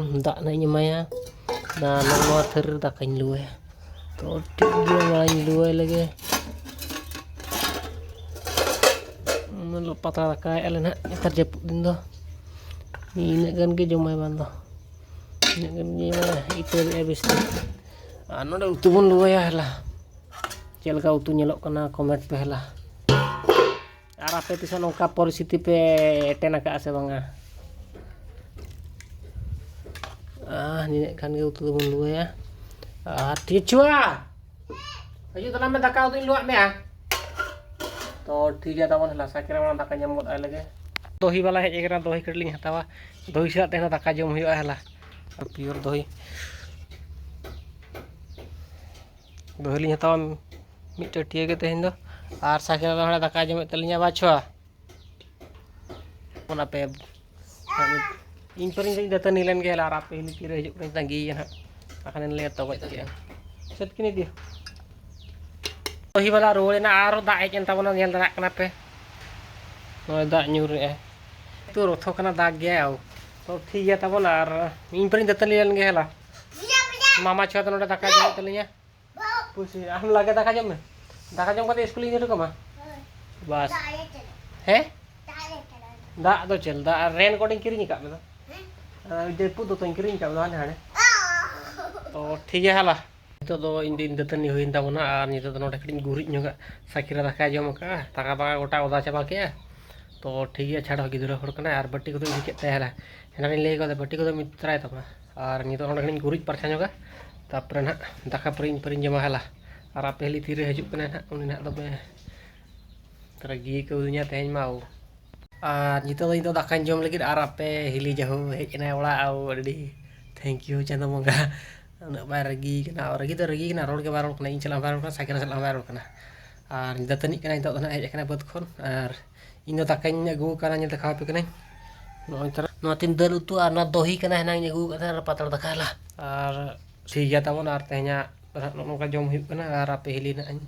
ᱫᱟᱜ ᱱᱟᱦᱟᱜ ᱤᱧ ᱮᱢᱟᱭᱟ᱾ ᱟᱨ ᱱᱚᱜᱼᱚ ᱱᱚᱣᱟ ᱛᱷᱟᱹᱨᱤ ᱨᱮ ᱫᱟᱠᱟᱧ ᱞᱩᱣᱟᱭᱟ᱾ ᱛᱚ ᱴᱷᱤᱠ ᱜᱮᱭᱟ, ᱢᱟᱧ ᱞᱩᱣᱟᱭ ᱞᱮᱜᱮ᱾ ᱩᱱᱟᱹᱜ ᱯᱟᱛᱲᱟ ᱫᱟᱠᱟᱭᱮᱫᱼᱟ ᱞᱮ ᱱᱟᱦᱟᱜ ᱱᱮᱛᱟᱨ ᱡᱟᱹᱯᱩᱫ ᱫᱤᱱ ᱫᱚ᱾ ᱤᱱᱟᱹᱜ ᱜᱟᱱ ᱜᱮ ᱡᱚᱢᱟᱭ ᱵᱟᱝ ᱫᱚ᱾ ᱤᱱᱟᱹᱜ ᱜᱟᱱ ᱜᱮ ᱡᱚᱢᱟᱭ, ᱤᱛᱟᱹ ᱨᱮᱭᱟᱜ ᱵᱮᱥ ᱛᱮ᱾ ᱟᱨ ᱱᱚᱰᱮ ᱩᱛᱩ ᱵᱚᱱ ᱞᱩᱣᱟᱭᱟ ᱦᱮᱞᱟ᱾ ᱪᱮᱫ ᱞᱮᱠᱟ ᱩᱛᱩ ᱧᱮᱞᱚᱜ ᱠᱟᱱᱟ, ᱠᱚᱢᱮᱱᱴ ᱯᱮ ᱦᱮᱞᱟ᱾ ᱟᱨ ᱟᱯᱮ ᱛᱤᱥᱚᱜ ᱱᱚᱝᱠᱟ ᱯᱚᱨᱤᱥᱛᱷᱤᱛᱤ ᱯᱮ ᱮᱴᱮᱱ ᱟᱠᱟᱫᱼᱟ ᱥᱮ ᱵᱟᱝᱟ? ᱟᱨ ᱱᱤᱱᱟᱹᱜ ᱠᱷᱟᱱ ᱜᱮ ᱩᱛᱩ ᱫᱚᱵᱚᱱ ᱞᱩᱣᱟᱭᱟ᱾ ᱟᱨ ᱴᱷᱤᱠ ᱪᱷᱩᱣᱟ, ᱦᱤᱡᱩᱜ ᱛᱟᱞᱟᱝ ᱢᱮ, ᱫᱟᱠᱟ ᱩᱛᱩᱧ ᱞᱩᱣᱟᱜ ᱢᱮᱭᱟ᱾ ᱛᱚ ᱴᱷᱤᱠ ᱜᱮᱭᱟ, ᱛᱟᱵᱚᱱ ᱦᱮᱞᱟ, ᱥᱟᱭᱠᱮᱞ ᱨᱮ ᱫᱟᱠᱟ ᱧᱟᱢ ᱜᱚᱫ ᱟᱭ ᱞᱮᱜᱮ᱾ ᱫᱚᱦᱤ ᱵᱟᱞᱟ ᱦᱮᱡ ᱟᱠᱟᱱᱟ, ᱫᱚᱦᱤ ᱠᱟᱹᱴᱤᱡ ᱞᱤᱧ ᱦᱟᱛᱟᱣᱟ᱾ ᱫᱚᱦᱤ ᱥᱟᱞᱟᱜ ᱛᱮᱦᱮᱧ ᱫᱚ ᱫᱟᱠᱟ ᱡᱚᱢ ᱦᱩᱭᱩᱜᱼᱟ ᱦᱮᱞᱟ᱾ ᱯᱤᱭᱳᱨ ᱫᱚᱦᱤ᱾ ᱫᱚᱦᱤ ᱞᱤᱧ ᱦᱟᱛᱟᱣᱟ ᱢᱤᱫ ᱴᱟᱹᱴᱭᱟᱹ ᱜᱮ ᱛᱮᱦᱮᱧ ᱫᱚ᱾ ᱟᱨ ᱥᱟᱭᱠᱮᱞ ᱨᱮ ᱦᱟᱸᱰᱮ ᱫᱟᱠᱟᱭ ᱡᱚᱢᱮᱫ ᱛᱟᱹᱞᱤᱧᱟ ᱵᱟᱪᱷᱣᱟ᱾ ᱚᱱᱟ ᱯᱮ ᱤᱧ ᱯᱟᱹᱨᱤᱧ ᱫᱟᱹᱛᱟᱹᱱᱤ ᱞᱮᱱ ᱜᱮ ᱦᱮᱞᱟ, ᱟᱨ ᱟᱯᱮ ᱦᱤᱞᱤ ᱛᱤᱨᱮ ᱦᱤᱡᱩᱜ ᱠᱟᱱᱟ ᱛᱟᱺᱜᱤᱭᱮᱭᱟ ᱦᱟᱸᱜ᱾ ᱵᱟᱠᱷᱟᱱ ᱞᱮ ᱛᱚᱜᱚᱡ ᱠᱮᱜᱼᱟ᱾ ᱥᱟᱹᱛ ᱠᱤᱱ ᱤᱫᱤᱭᱟ᱾ ᱫᱚᱦᱤ ᱵᱟᱞᱟ ᱨᱩᱣᱟᱹᱲ ᱮᱱᱟ, ᱟᱨ ᱫᱟᱜ ᱦᱮᱡ ᱮᱱ ᱛᱟᱵᱚᱱᱟ, ᱧᱮᱞ ᱫᱟᱲᱮᱭᱟᱜ ᱠᱟᱱᱟ ᱯᱮ᱾ ᱱᱚᱜᱼᱚᱭ ᱫᱟᱜ ᱧᱩᱨ ᱮᱜᱼᱟᱭ᱾ ᱛᱚ ᱨᱚᱛᱷᱚ ᱠᱟᱱᱟ, ᱫᱟᱜ ᱜᱮᱭᱟᱭ᱾ ᱟᱣ᱾ ᱛᱚ ᱴᱷᱤᱠ ᱜᱮᱭᱟ ᱛᱟᱵᱚᱱ, ᱟᱨ ᱤᱧ ᱯᱟᱹᱨᱤᱧ ᱫᱟᱹᱛᱟᱹᱱᱤ ᱞᱮᱱ ᱜᱮ ᱦᱮᱞᱟ᱾ ᱢᱟᱢᱟ ᱪᱷᱩᱣᱟ ᱫᱚ ᱱᱚᱰᱮ ᱫᱟᱠᱟ ᱡᱚᱢᱮᱫ ᱛᱟᱹᱞᱤᱧᱟ᱾ ᱯᱩᱥᱤ, ᱟᱢ ᱞᱟᱜᱮ ᱫᱟᱠᱟ ᱡᱚᱢ ᱢᱮ᱾ ᱫᱟᱠᱟ ᱡᱚᱢ ᱠᱟᱛᱮ ᱥᱠᱩᱞᱤᱧ ᱤᱫᱤ ᱦᱚᱴᱚ ᱠᱟᱢᱟ᱾ ᱵᱟᱥ᱾ ᱦᱮᱸ? ᱫᱟᱜ ᱫᱚ ᱪᱮᱫ? ᱫᱟᱜ ᱟᱨ ᱨᱮᱱ ᱠᱳᱴ ᱤᱧ ᱠᱤᱨᱤᱧ ᱟᱠᱟᱫ ᱢᱮ ᱫᱚ᱾ ᱟᱨ ᱡᱟᱹᱯᱩᱫ ᱫᱚᱛᱚᱧ ᱠᱤᱨᱤᱧ ᱟᱠᱟᱫ ᱢᱮ ᱫᱚ ᱦᱟᱱᱮ ᱦᱟᱸᱰᱮ᱾ ᱛᱚ ᱴᱷᱤᱠ ᱜᱮᱭᱟ ᱦᱟᱞᱟ᱾ ᱱᱤᱛᱚᱜ ᱫᱚ ᱤᱧ ᱫᱚ ᱤᱧ ᱫᱟᱹᱛᱟᱹᱱᱤ ᱦᱩᱭᱮᱱ ᱛᱟᱵᱚᱱᱟ ᱟᱨ ᱱᱤᱛᱚᱜ ᱫᱚ ᱱᱚᱰᱮ ᱠᱟᱹᱴᱤᱡ ᱤᱧ ᱜᱩᱨᱤᱡ ᱧᱚᱜᱟ᱾ ᱥᱟᱠᱤᱨᱟ ᱫᱟᱠᱟᱭ ᱡᱚᱢ ᱟᱠᱟᱫᱼᱟ, ᱫᱟᱠᱟ ᱫᱟᱠᱟ ᱜᱚᱴᱟ ᱚᱫᱟ ᱪᱟᱵᱟ ᱠᱮᱫᱼᱟ᱾ ᱛᱚ ᱴᱷᱤᱠ ᱜᱮᱭᱟ, ᱪᱷᱟᱲ ᱵᱷᱟᱜᱤ ᱫᱷᱩᱨᱟᱹ ᱦᱚᱲ ᱠᱟᱱᱟᱭ ᱟᱨ ᱵᱟᱹᱴᱤ ᱠᱚᱫᱚ ᱤᱫᱤ ᱠᱮᱫ ᱛᱟᱭᱟ ᱦᱟᱞᱟ᱾ ᱮᱱᱟᱱᱤᱧ ᱞᱟᱹᱭ ᱠᱟᱫᱟ ᱵᱟᱹᱴᱤ ᱠᱚᱫᱚ ᱢᱤᱫ ᱛᱚᱨᱟᱭ ᱛᱟᱢᱟ᱾ ᱟᱨ ᱱᱤᱛᱚᱜ ᱱᱚᱰᱮ ᱠᱟᱹᱴᱤᱡ ᱤᱧ ᱜᱩᱨᱤᱡ ᱯᱟᱨᱪᱟ ᱧᱚᱜᱟ, ᱛᱟᱨᱯᱚᱨᱮ ᱱᱟᱦᱟᱜ ᱫᱟᱠᱟ ᱯᱟᱹᱨᱤᱧ ᱯᱟᱹᱨᱤᱧ ᱡᱚᱢᱟ ᱦᱟᱞᱟ᱾ ᱟᱨ ᱟᱯᱮ ᱦᱤᱞᱤ ᱛᱤᱨᱮ ᱦᱤᱡᱩᱜ ᱠᱟᱱᱟᱭ ᱱᱟᱦᱟᱜ, ᱩᱱᱤ ᱱᱟᱦᱟᱜ ᱫᱚᱢᱮ ᱨᱟᱹᱜᱤ ᱟᱹᱭᱠᱟᱹᱣ ᱫᱤᱧᱟ ᱛᱮᱦᱮᱧ ᱢᱟ ᱳ᱾ ᱟᱨ ᱱᱤᱛᱚᱜ ᱫᱚ ᱤᱧ ᱫᱚ ᱫᱟᱠᱟᱧ ᱡᱚᱢ ᱞᱟᱹᱜᱤᱫ ᱟᱨ ᱟᱯᱮ ᱦᱤᱞᱤ ᱡᱟᱹᱦᱩ ᱦᱮᱡ ᱮᱱᱟᱭ ᱚᱲᱟᱜ ᱳ, ᱟᱹᱰᱤ thank you ᱪᱟᱸᱫᱚ ᱵᱚᱸᱜᱟ᱾ ᱩᱱᱟᱹᱜ ᱵᱟᱭ ᱨᱟᱹᱜᱤ ᱠᱟᱱᱟ, ᱨᱟᱹᱜᱤ ᱫᱚ ᱨᱟᱹᱜᱤ ᱠᱟᱱᱟ, ᱨᱚᱲ ᱜᱮ ᱵᱟᱭ ᱨᱚᱲ ᱠᱟᱱᱟ, ᱤᱧ ᱥᱟᱞᱟᱜ ᱦᱚᱸ ᱵᱟᱭ ᱨᱚᱲ ᱠᱟᱱᱟ, ᱥᱟᱭᱠᱮᱞ ᱥᱟᱞᱟᱜ ᱦᱚᱸ ᱵᱟᱭ ᱨᱚᱲ ᱠᱟᱱᱟ᱾ ᱟᱨ ᱫᱟᱹᱛᱟᱹᱱᱤᱜ ᱠᱟᱱᱟ ᱱᱤᱛᱚᱜ ᱫᱚ ᱱᱟᱦᱟᱜ ᱦᱮᱡ ᱟᱠᱟᱱᱟ ᱵᱟᱹᱫᱽ ᱠᱷᱚᱱ᱾ ᱟᱨ ᱤᱧ ᱫᱚ ᱫᱟᱠᱟᱧ ᱟᱹᱜᱩ ᱟᱠᱟᱫᱟ, ᱧᱮᱞ ᱫᱮᱠᱷᱟᱣ ᱟᱯᱮ ᱠᱟᱹᱱᱟᱹᱧ᱾ ᱱᱚᱜᱼᱚᱭ ᱛᱟᱨᱟ ᱱᱚᱣᱟ ᱛᱤᱧ ᱫᱟᱹᱞ ᱩᱛᱩ ᱟᱨ ᱱᱚᱣᱟ ᱫᱚᱦᱤ ᱠᱟᱱᱟ, ᱦᱮᱱᱟᱝ ᱤᱧ ᱟᱹᱜᱩ ᱟᱠᱟᱫ ᱛᱟᱦᱮᱱᱟ ᱯᱟᱛᱲᱟ ᱫᱟᱠᱟ ᱦᱟᱞᱟ᱾ ᱟᱨ ᱴᱷᱤᱠ ᱜᱮᱭᱟ ᱛᱟᱵᱚᱱ, ᱟᱨ ᱛᱮᱦᱮᱧᱟᱜ ᱫᱚ ᱱᱟᱦᱟᱜ ᱱᱚᱜᱼᱚ ᱱᱚᱝᱠᱟ ᱡᱚᱢ ᱦᱩᱭᱩᱜ ᱠᱟᱱᱟ᱾ ᱟᱨ ᱟᱯᱮ ᱦᱤᱞᱤ ᱱᱟᱦᱟᱜ ᱤᱧ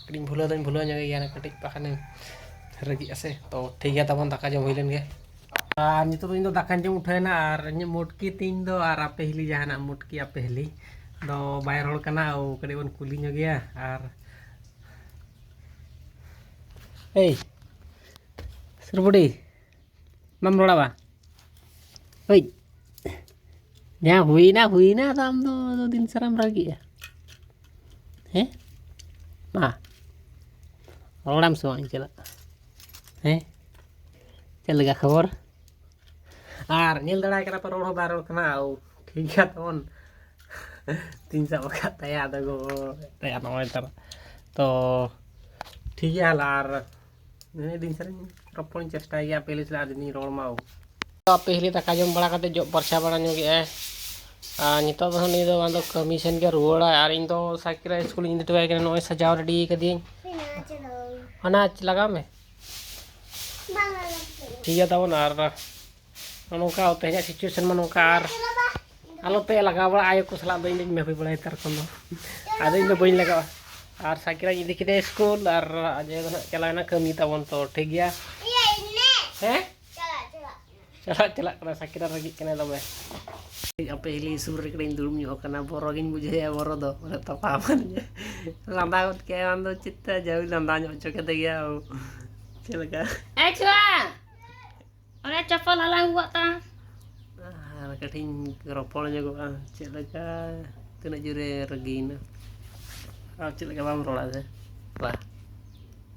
ᱠᱟᱹᱴᱤᱡ ᱤᱧ ᱵᱷᱩᱞᱟᱹᱣ ᱫᱚᱧ ᱵᱷᱩᱞᱟᱹᱣ ᱧᱚᱜ ᱜᱮᱭᱟ, ᱠᱟᱹᱴᱤᱡ ᱵᱟᱠᱷᱟᱱᱮᱢ ᱨᱟᱹᱜᱤᱜᱼᱟ ᱥᱮ᱾ ᱛᱚ ᱴᱷᱤᱠ ᱜᱮᱭᱟ ᱛᱟᱵᱚᱱ, ᱫᱟᱠᱟ ᱡᱚᱢ ᱦᱩᱭ ᱞᱮᱱ ᱜᱮ᱾ ᱟᱨ ᱱᱤᱛᱚᱜ ᱫᱚ ᱤᱧ ᱫᱚ ᱫᱟᱠᱟᱧ ᱡᱚᱢ ᱩᱴᱷᱟᱹᱣᱮᱱᱟ ᱟᱨ ᱤᱧᱟᱹᱜ ᱢᱚᱴᱠᱤ ᱛᱤᱧ ᱫᱚ ᱟᱨ ᱟᱯᱮ ᱦᱤᱞᱤ ᱡᱟᱦᱟᱱᱟᱜ ᱢᱚᱴᱠᱤ ᱟᱯᱮ ᱦᱤᱞᱤ ᱫᱚ ᱵᱟᱭ ᱨᱚᱲ ᱠᱟᱱᱟ᱾ ᱳ, ᱠᱟᱹᱴᱤᱡ ᱵᱚᱱ ᱠᱩᱞᱤ ᱧᱚᱜᱮᱭᱟ᱾ ᱟᱨ ᱮᱭ ᱥᱩᱨᱵᱩᱰᱤ, ᱵᱟᱢ ᱨᱚᱲᱟ ᱵᱟ? ᱦᱳᱭ, ᱡᱟᱦᱟᱸ ᱦᱩᱭᱱᱟ ᱦᱩᱭᱱᱟ, ᱟᱫᱚ ᱟᱢ ᱫᱚ ᱟᱫᱚ ᱫᱤᱱ ᱥᱟᱨᱟᱢ ᱨᱟᱹᱜᱤᱜᱼᱟ᱾ ᱦᱮᱸ ᱢᱟ, ᱨᱚᱲᱟᱢ ᱥᱮ ᱵᱟᱝ? ᱤᱧ ᱪᱟᱞᱟᱜ, ᱦᱮᱸ, ᱪᱮᱫ ᱞᱮᱠᱟ ᱠᱷᱚᱵᱚᱨ? ᱟᱨ ᱧᱮᱞ ᱫᱟᱲᱮᱭᱟᱭ ᱠᱟᱱᱟ ᱯᱮ, ᱨᱚᱲ ᱦᱚᱸ ᱵᱟᱭ ᱨᱚᱲ ᱠᱟᱱᱟ᱾ ᱳ, ᱴᱷᱤᱠ ᱜᱮᱭᱟ ᱛᱟᱵᱚᱱ᱾ ᱛᱤᱧ ᱥᱟᱵ ᱟᱠᱟᱫ ᱛᱟᱭᱟ, ᱟᱫᱚ ᱜᱚ ᱛᱟᱭᱟ ᱱᱚᱜᱼᱚᱭ ᱛᱟᱨᱟ᱾ ᱛᱚ ᱴᱷᱤᱠ ᱜᱮᱭᱟ ᱦᱟᱞᱟ, ᱟᱨ ᱱᱤᱱᱟᱹᱜ ᱫᱤᱱ ᱥᱟᱨᱤᱧ ᱨᱚᱯᱚᱲᱤᱧ ᱪᱮᱥᱴᱟᱭ ᱜᱮᱭᱟ ᱟᱯᱮ ᱦᱤᱞᱤ ᱥᱟᱞᱟᱜ ᱟᱨ ᱡᱩᱫᱤᱧ ᱨᱚᱲ ᱢᱟ᱾ ᱳ, ᱟᱯᱮ ᱦᱤᱞᱤ ᱫᱟᱠᱟ ᱡᱚᱢ ᱵᱟᱲᱟ ᱠᱟᱛᱮ ᱡᱚᱜ ᱯᱟᱨᱪᱟ ᱵᱟᱲᱟ ᱧᱚᱜᱮᱜᱼᱟᱭ᱾ ᱟᱨ ᱱᱤᱛᱚᱜ ᱫᱚ ᱦᱟᱸᱜ ᱱᱩᱭ ᱫᱚ ᱵᱟᱝ ᱫᱚ ᱠᱟᱹᱢᱤ ᱥᱮᱱ ᱜᱮ ᱨᱩᱣᱟᱹᱲᱟᱭ᱾ ᱟᱨ ᱤᱧ ᱫᱚ ᱥᱟᱭᱠᱮᱞ ᱨᱮ ᱥᱠᱩᱞ ᱤᱧ ᱤᱫᱤ ᱦᱚᱴᱚ ᱠᱟᱭ ᱠᱟᱱᱟ, ᱱᱚᱜᱼᱚᱭ ᱥᱟᱡᱟᱣ ᱨᱮᱰᱤ ᱠᱟᱫᱤᱭᱟᱹᱧ᱾ ᱦᱟᱱᱟ ᱞᱟᱜᱟᱣ ᱢᱮ᱾ ᱴᱷᱤᱠ ᱜᱮᱭᱟ ᱛᱟᱵᱚᱱ, ᱟᱨ ᱱᱚᱜᱼᱚ ᱱᱚᱝᱠᱟ ᱛᱮᱦᱮᱧᱟᱜ situation ᱢᱟ ᱱᱚᱝᱠᱟ, ᱟᱨ ᱟᱞᱚᱯᱮ ᱞᱟᱜᱟᱣ ᱵᱟᱲᱟᱜᱼᱟ ᱟᱭᱳ ᱠᱚ ᱥᱟᱞᱟᱜ ᱫᱚ, ᱤᱧ ᱫᱚᱧ ᱢᱮᱦᱩᱭ ᱵᱟᱲᱟᱭ ᱛᱟᱨ ᱠᱷᱚᱱ ᱫᱚ᱾ ᱟᱫᱚ ᱤᱧ ᱫᱚ ᱵᱟᱹᱧ ᱞᱟᱜᱟᱣᱟ᱾ ᱟᱨ ᱥᱟᱭᱠᱮᱞ ᱤᱧ ᱤᱫᱤ ᱠᱮᱫᱮᱭᱟ ᱥᱠᱩᱞ, ᱟᱨ ᱟᱡᱚᱭ ᱫᱚ ᱦᱟᱸᱜ ᱪᱟᱞᱟᱣᱮᱱᱟ ᱠᱟᱹᱢᱤ ᱛᱟᱵᱚᱱ᱾ ᱛᱚ ᱴᱷᱤᱠ ᱜᱮᱭᱟ, ᱦᱮᱸ? ᱪᱟᱞᱟᱜ ᱪᱟᱞᱟᱜ ᱠᱟᱱᱟ, ᱥᱟᱭᱠᱮᱞ ᱨᱟᱹᱜᱤᱜ ᱠᱟᱱᱟᱭ ᱫᱚᱢᱮ᱾ ᱟᱯᱮ ᱦᱤᱞᱤ ᱥᱩᱨ ᱨᱮ ᱠᱟᱹᱴᱤᱡ ᱤᱧ ᱫᱩᱲᱩᱵ ᱧᱚᱜ ᱟᱠᱟᱱᱟ, ᱵᱚᱨᱚ ᱜᱤᱧ ᱵᱩᱡᱷᱟᱹᱣᱮᱫᱼᱟ, ᱵᱚᱨᱚ ᱫᱚ ᱢᱟᱱᱮ ᱛᱟᱯᱟ ᱟᱠᱟᱱ ᱜᱮ᱾ ᱞᱟᱸᱫᱟ ᱜᱚᱫ ᱠᱮᱜᱼᱟᱭ, ᱟᱢ ᱫᱚ ᱪᱮᱫ ᱛᱮ ᱡᱟᱹᱣᱤ ᱞᱟᱸᱫᱟ ᱧᱚᱜ ᱦᱚᱪᱚ ᱠᱮᱫᱮ ᱜᱮᱭᱟ ᱚ᱾ ᱪᱮᱫ ᱞᱮᱠᱟ? ᱮ ᱪᱷᱩᱣᱟ! ᱚᱱᱟ ᱪᱟᱯᱚᱞ ᱦᱟᱞᱟᱝ ᱟᱹᱜᱩᱣᱟᱜ ᱛᱟᱢ᱾ ᱟᱨ ᱠᱟᱹᱴᱤᱡ ᱤᱧ ᱨᱚᱯᱚᱲ ᱧᱚᱜᱚᱜᱼᱟ᱾ ᱪᱮᱫ ᱞᱮᱠᱟ? ᱛᱤᱱᱟᱹᱜ ᱡᱳᱨᱮ ᱨᱟᱹᱜᱤᱭᱮᱱᱟ᱾ ᱟᱨ ᱪᱮᱫ ᱞᱮᱠᱟ ᱵᱟᱢ ᱨᱚᱲᱟ ᱥᱮ? ᱵᱟ᱾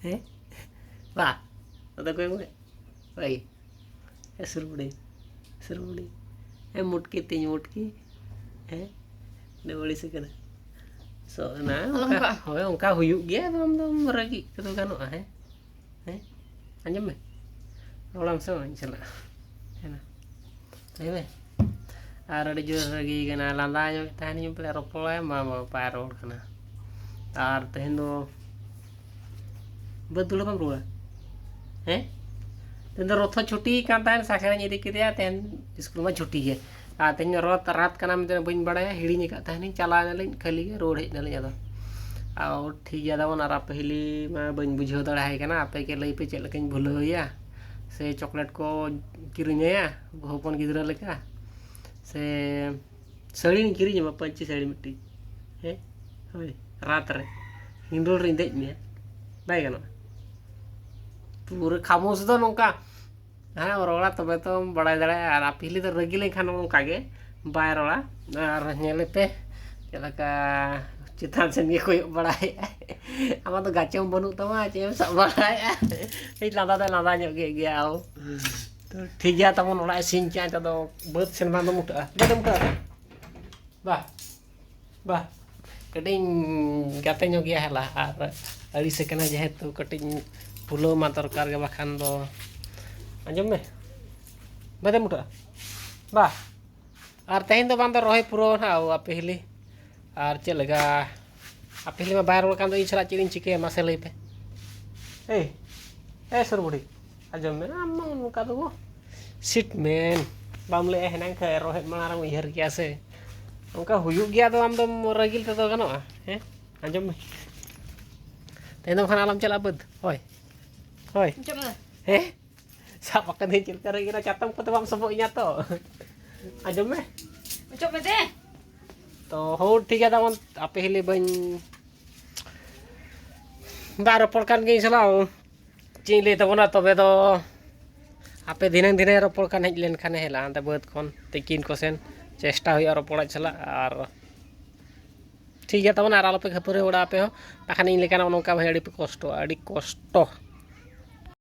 ᱦᱮᱸ? ᱵᱟ᱾ ᱟᱫᱚ ᱚᱠᱚᱭ ᱢᱮ? ᱵᱟᱭ᱾ ᱮ ᱥᱩᱨ ᱵᱩᱰᱷᱤ, ᱥᱩᱨ ᱵᱩᱰᱷᱤ, ᱮ ᱢᱩᱴᱠᱤ ᱛᱤᱧ ᱢᱩᱴᱠᱤ, ᱦᱮᱸ, ᱟᱹᱰᱤ ᱵᱟᱹᱲᱤᱡ ᱥᱮ ᱠᱟᱱᱟ᱾ ᱥᱚ ᱚᱱᱟ ᱟᱞᱚᱢ ᱚᱱᱠᱟ, ᱨᱟᱜ᱾ ᱦᱳᱭ, ᱚᱱᱠᱟ ᱦᱩᱭᱩᱜ ᱜᱮᱭᱟ, ᱟᱫᱚ ᱟᱢ ᱫᱚᱢ ᱨᱟᱹᱜᱤᱜ ᱠᱚᱫᱚ ᱜᱟᱱᱚᱜᱼᱟ, ᱦᱮᱸ, ᱦᱮᱸ, ᱟᱸᱡᱚᱢ ᱢᱮ, ᱨᱚᱲᱟᱢ ᱥᱮ ᱵᱟᱝ ᱪᱟᱞᱟᱜᱼᱟ, ᱦᱮᱸ, ᱞᱟᱹᱭ ᱢᱮ᱾ ᱟᱨ ᱟᱹᱰᱤ ᱡᱳᱨ ᱨᱟᱹᱜᱤ ᱠᱟᱱᱟ, ᱞᱟᱸᱫᱟ ᱧᱚᱜ ᱛᱟᱦᱮᱱᱤᱧ, ᱯᱟᱞᱮ ᱨᱚᱯᱚᱲᱟᱭ, ᱵᱟᱝ, ᱵᱟᱝ, ᱵᱟᱭ ᱨᱚᱲ ᱠᱟᱱᱟ᱾ ᱟᱨ ᱛᱮᱦᱮᱧ ᱫᱚ ᱵᱟᱹᱫᱽ ᱫᱩᱲᱟᱹ ᱵᱟᱢ ᱨᱩᱣᱟᱹᱲᱟ? ᱦᱮᱸ? ᱛᱮᱦᱮᱧ ᱫᱚ ᱨᱚᱛᱷᱚ ᱪᱷᱩᱴᱤ ᱠᱟᱱ ᱛᱟᱦᱮᱱ, ᱥᱟᱠᱨᱟᱧ ᱤᱫᱤ ᱠᱮᱫᱮᱭᱟ, ᱛᱮᱦᱮᱧ ᱥᱠᱩᱞ ᱢᱟ ᱪᱷᱩᱴᱤ ᱜᱮ᱾ ᱟᱨ ᱛᱮᱦᱮᱧ ᱨᱚᱛᱷ ᱨᱟᱛ ᱠᱟᱱᱟ ᱢᱮᱱᱛᱮ ᱵᱟᱹᱧ ᱵᱟᱲᱟᱭᱟ, ᱦᱤᱲᱤᱧ ᱟᱠᱟᱫ ᱛᱟᱦᱮᱱᱤᱧ, ᱪᱟᱞᱟᱣ ᱮᱱᱟᱞᱤᱧ ᱠᱷᱟᱹᱞᱤ ᱜᱮ, ᱨᱩᱣᱟᱹᱲ ᱦᱮᱡ ᱮᱱᱟᱞᱤᱧ ᱟᱫᱚ᱾ ᱟᱨ ᱴᱷᱤᱠ ᱜᱮᱭᱟ ᱛᱟᱵᱚᱱ, ᱟᱨ ᱟᱯᱮ ᱦᱤᱞᱤ ᱢᱟ ᱵᱟᱹᱧ ᱵᱩᱡᱷᱟᱹᱣ ᱫᱟᱲᱮᱭᱟᱭ ᱠᱟᱱᱟ, ᱟᱯᱮ ᱜᱮ ᱞᱟᱹᱭ ᱯᱮ ᱪᱮᱫ ᱞᱮᱠᱟᱧ ᱵᱷᱩᱞᱟᱹᱣ ᱮᱭᱟ, ᱥᱮ ᱪᱚᱠᱞᱮᱴ ᱠᱚ ᱠᱤᱨᱤᱧ ᱟᱭᱟ ᱦᱚᱯᱚᱱ ᱜᱤᱫᱽᱨᱟᱹ ᱞᱮᱠᱟ, ᱥᱮ ᱥᱟᱹᱲᱤᱧ ᱠᱤᱨᱤᱧ ᱟᱢᱟ, ᱯᱟᱹᱧᱪᱤ ᱥᱟᱹᱲᱤ ᱢᱤᱫᱴᱤᱡ᱾ ᱦᱮᱸ, ᱦᱳᱭ, ᱨᱟᱛ ᱨᱮ ᱦᱤᱸᱰᱳᱞ ᱨᱤᱧ ᱫᱮᱡ ᱢᱮᱭᱟ, ᱵᱟᱭ ᱜᱟᱱᱚᱜᱼᱟ? ᱯᱩᱨᱟᱹ ᱠᱷᱟᱢᱳᱥ ᱫᱚ ᱱᱚᱝᱠᱟ, ᱦᱮᱸ, ᱨᱚᱲᱟ ᱛᱚᱵᱮ ᱛᱚᱢ ᱵᱟᱲᱟᱭ ᱫᱟᱲᱮᱭᱟᱜᱼᱟ᱾ ᱟᱨ ᱟᱯᱮ ᱦᱤᱞᱤ ᱫᱚ ᱨᱟᱹᱜᱤ ᱞᱮᱱᱠᱷᱟᱱ ᱱᱚᱝᱠᱟ ᱜᱮ ᱵᱟᱭ ᱨᱚᱲᱟ᱾ ᱟᱨ ᱧᱮᱞᱮ ᱯᱮ ᱪᱮᱫ ᱞᱮᱠᱟ ᱪᱮᱛᱟᱱ ᱥᱮᱱ ᱜᱮ ᱠᱚᱭᱚᱜ ᱵᱟᱲᱟᱭᱮᱫᱼᱟ᱾ ᱟᱢᱟᱜ ᱫᱚ ᱜᱟᱪᱚᱢ ᱵᱟᱹᱱᱩᱜ ᱛᱟᱢᱟ, ᱪᱮᱫ ᱮᱢ ᱥᱟᱵ ᱵᱟᱲᱟᱭᱮᱫᱼᱟ? ᱤᱧ ᱞᱟᱸᱫᱟ ᱫᱚᱭ ᱞᱟᱸᱫᱟ ᱧᱚᱜ ᱠᱮᱫ ᱜᱮᱭᱟ᱾ ᱟᱣ᱾ ᱛᱚ ᱴᱷᱤᱠ ᱜᱮᱭᱟ, ᱛᱟᱵᱚᱱ ᱚᱲᱟᱜ ᱮ ᱥᱤᱧ ᱠᱮᱜᱼᱟ, ᱱᱤᱛᱚᱜ ᱫᱚ ᱵᱟᱹᱫᱽ ᱥᱮᱱ ᱵᱟᱝ ᱫᱚ ᱢᱩᱴᱷᱟᱹᱜᱼᱟ, ᱵᱟᱹᱫᱽ ᱮᱢ ᱢᱩᱴᱷᱟᱹᱜᱼᱟ᱾ ᱵᱟ, ᱵᱟ, ᱠᱟᱹᱴᱤᱡ ᱤᱧ ᱜᱟᱛᱮ ᱧᱚᱜ ᱜᱮᱭᱟ ᱦᱮᱞᱟ, ᱟᱨ ᱟᱹᱲᱤᱥ ᱟᱠᱟᱱᱟ ᱡᱮᱦᱮᱛᱩ ᱠᱟᱹᱴᱤᱡ ᱤᱧ ᱵᱷᱩᱞᱟᱹᱣ ᱢᱟ ᱫᱚᱨᱠᱟᱨ ᱜᱮ, ᱵᱟᱠᱷᱟᱱ ᱫᱚ, ᱟᱸᱡᱚᱢ ᱢᱮ, ᱵᱟᱹᱫᱽ ᱮᱢ ᱢᱩᱴᱷᱟᱹᱜᱼᱟ᱾ ᱵᱟ, ᱟᱨ ᱛᱮᱦᱮᱧ ᱫᱚ ᱵᱟᱝ ᱫᱚ ᱨᱚᱦᱚᱭ ᱯᱩᱨᱟᱹᱣ ᱱᱟᱦᱟᱜ ᱟᱯᱮ ᱦᱤᱞᱤ᱾ ᱟᱨ ᱪᱮᱫ ᱞᱮᱠᱟ ᱟᱯᱮ ᱦᱤᱞᱤ ᱢᱟ ᱵᱟᱭ ᱨᱚᱲ ᱠᱟᱱ ᱫᱚ, ᱤᱧ ᱥᱟᱞᱟᱜ ᱪᱮᱫ ᱤᱧ ᱪᱤᱠᱟᱹᱭᱟ ᱢᱟᱥᱮ ᱞᱟᱹᱭ ᱯᱮ? ᱮᱭ, ᱮ ᱥᱩᱨ ᱵᱩᱰᱷᱤ, ᱟᱸᱡᱚᱢ ᱢᱮ, ᱟᱢ ᱢᱟ ᱱᱚᱝᱠᱟ ᱫᱚ ᱜᱳ᱾ ᱥᱤᱴ ᱢᱮᱱ, ᱵᱟᱢ ᱞᱟᱹᱭᱟ ᱦᱮᱱᱟᱝ ᱠᱷᱚᱱ ᱨᱚᱦᱮᱫ ᱢᱟᱲᱟᱝ ᱨᱮᱢ ᱩᱭᱦᱟᱹᱨ ᱠᱮᱭᱟ ᱥᱮ? ᱚᱱᱠᱟ ᱦᱩᱭᱩᱜ ᱜᱮᱭᱟ, ᱟᱫᱚ ᱟᱢ ᱫᱚᱢ ᱨᱟᱹᱜᱤ ᱞᱮᱠᱟ ᱫᱚ ᱜᱟᱱᱚᱜᱼᱟ? ᱦᱮᱸ, ᱟᱸᱡᱚᱢ ᱢᱮ, ᱛᱮᱦᱮᱧ ᱫᱚ ᱵᱟᱠᱷᱟᱱ ᱟᱞᱚᱢ ᱪᱟᱞᱟᱜᱼᱟ ᱵᱟᱹᱫᱽ᱾ ᱦᱳᱭ, ᱦᱳᱭ, ᱪᱮᱫ ᱢᱮᱱᱟ? ᱦᱮᱸ, ᱥᱟᱵ ᱟᱠᱟᱫᱟᱹᱧ ᱪᱮᱫ ᱞᱮᱠᱟ ᱨᱮ ᱪᱟᱛᱚᱢ ᱠᱚᱛᱮ ᱵᱟᱢ ᱥᱚᱵᱚᱜ ᱤᱧᱟ ᱛᱚ᱾ ᱟᱸᱡᱚᱢ ᱢᱮ᱾ ᱚᱪᱚᱜ ᱢᱮ ᱫᱮ᱾ ᱛᱚ ᱦᱳ, ᱴᱷᱤᱠ ᱜᱮᱭᱟ, ᱛᱟᱵᱚᱱ ᱟᱯᱮ ᱦᱤᱞᱤ ᱵᱟᱹᱧ ᱵᱟ ᱨᱚᱯᱚᱲ ᱠᱟᱱ ᱜᱤᱭᱟᱹᱧ ᱥᱟᱞᱟ᱾ ᱪᱮᱫ ᱤᱧ ᱞᱟᱹᱭ ᱛᱟᱵᱚᱱᱟ ᱛᱚᱵᱮ ᱫᱚ, ᱟᱯᱮ ᱫᱷᱤᱱᱟᱹᱝ ᱫᱷᱤᱱᱟᱹᱝ ᱨᱚᱯᱚᱲ ᱠᱟᱱ ᱦᱮᱡ ᱞᱮᱱᱠᱷᱟᱱ ᱦᱮᱞᱟ ᱦᱟᱱᱛᱮ ᱵᱟᱹᱫᱽ ᱠᱷᱚᱱ ᱛᱤᱠᱤᱱ ᱠᱚᱥᱮᱱ ᱪᱮᱥᱴᱟ ᱦᱩᱭᱩᱜᱼᱟ ᱨᱚᱯᱚᱲ ᱟᱡ ᱥᱟᱞᱟᱜ᱾ ᱟᱨ ᱴᱷᱤᱠ ᱜᱮᱭᱟ ᱛᱟᱵᱚᱱ, ᱟᱨ ᱟᱞᱚᱯᱮ ᱠᱷᱟᱹᱯᱟᱹᱨᱤ ᱵᱟᱲᱟ ᱟᱯᱮ ᱦᱚᱸ, ᱵᱟᱠᱷᱟᱱ ᱤᱧ ᱞᱮᱠᱟᱱᱟᱜ ᱱᱚᱝᱠᱟ ᱵᱷᱟᱹᱭ ᱟᱹᱰᱤ ᱯᱮ ᱠᱚᱥᱴᱚᱜᱼᱟ, ᱟᱹᱰᱤ ᱠᱚᱥᱴᱚ᱾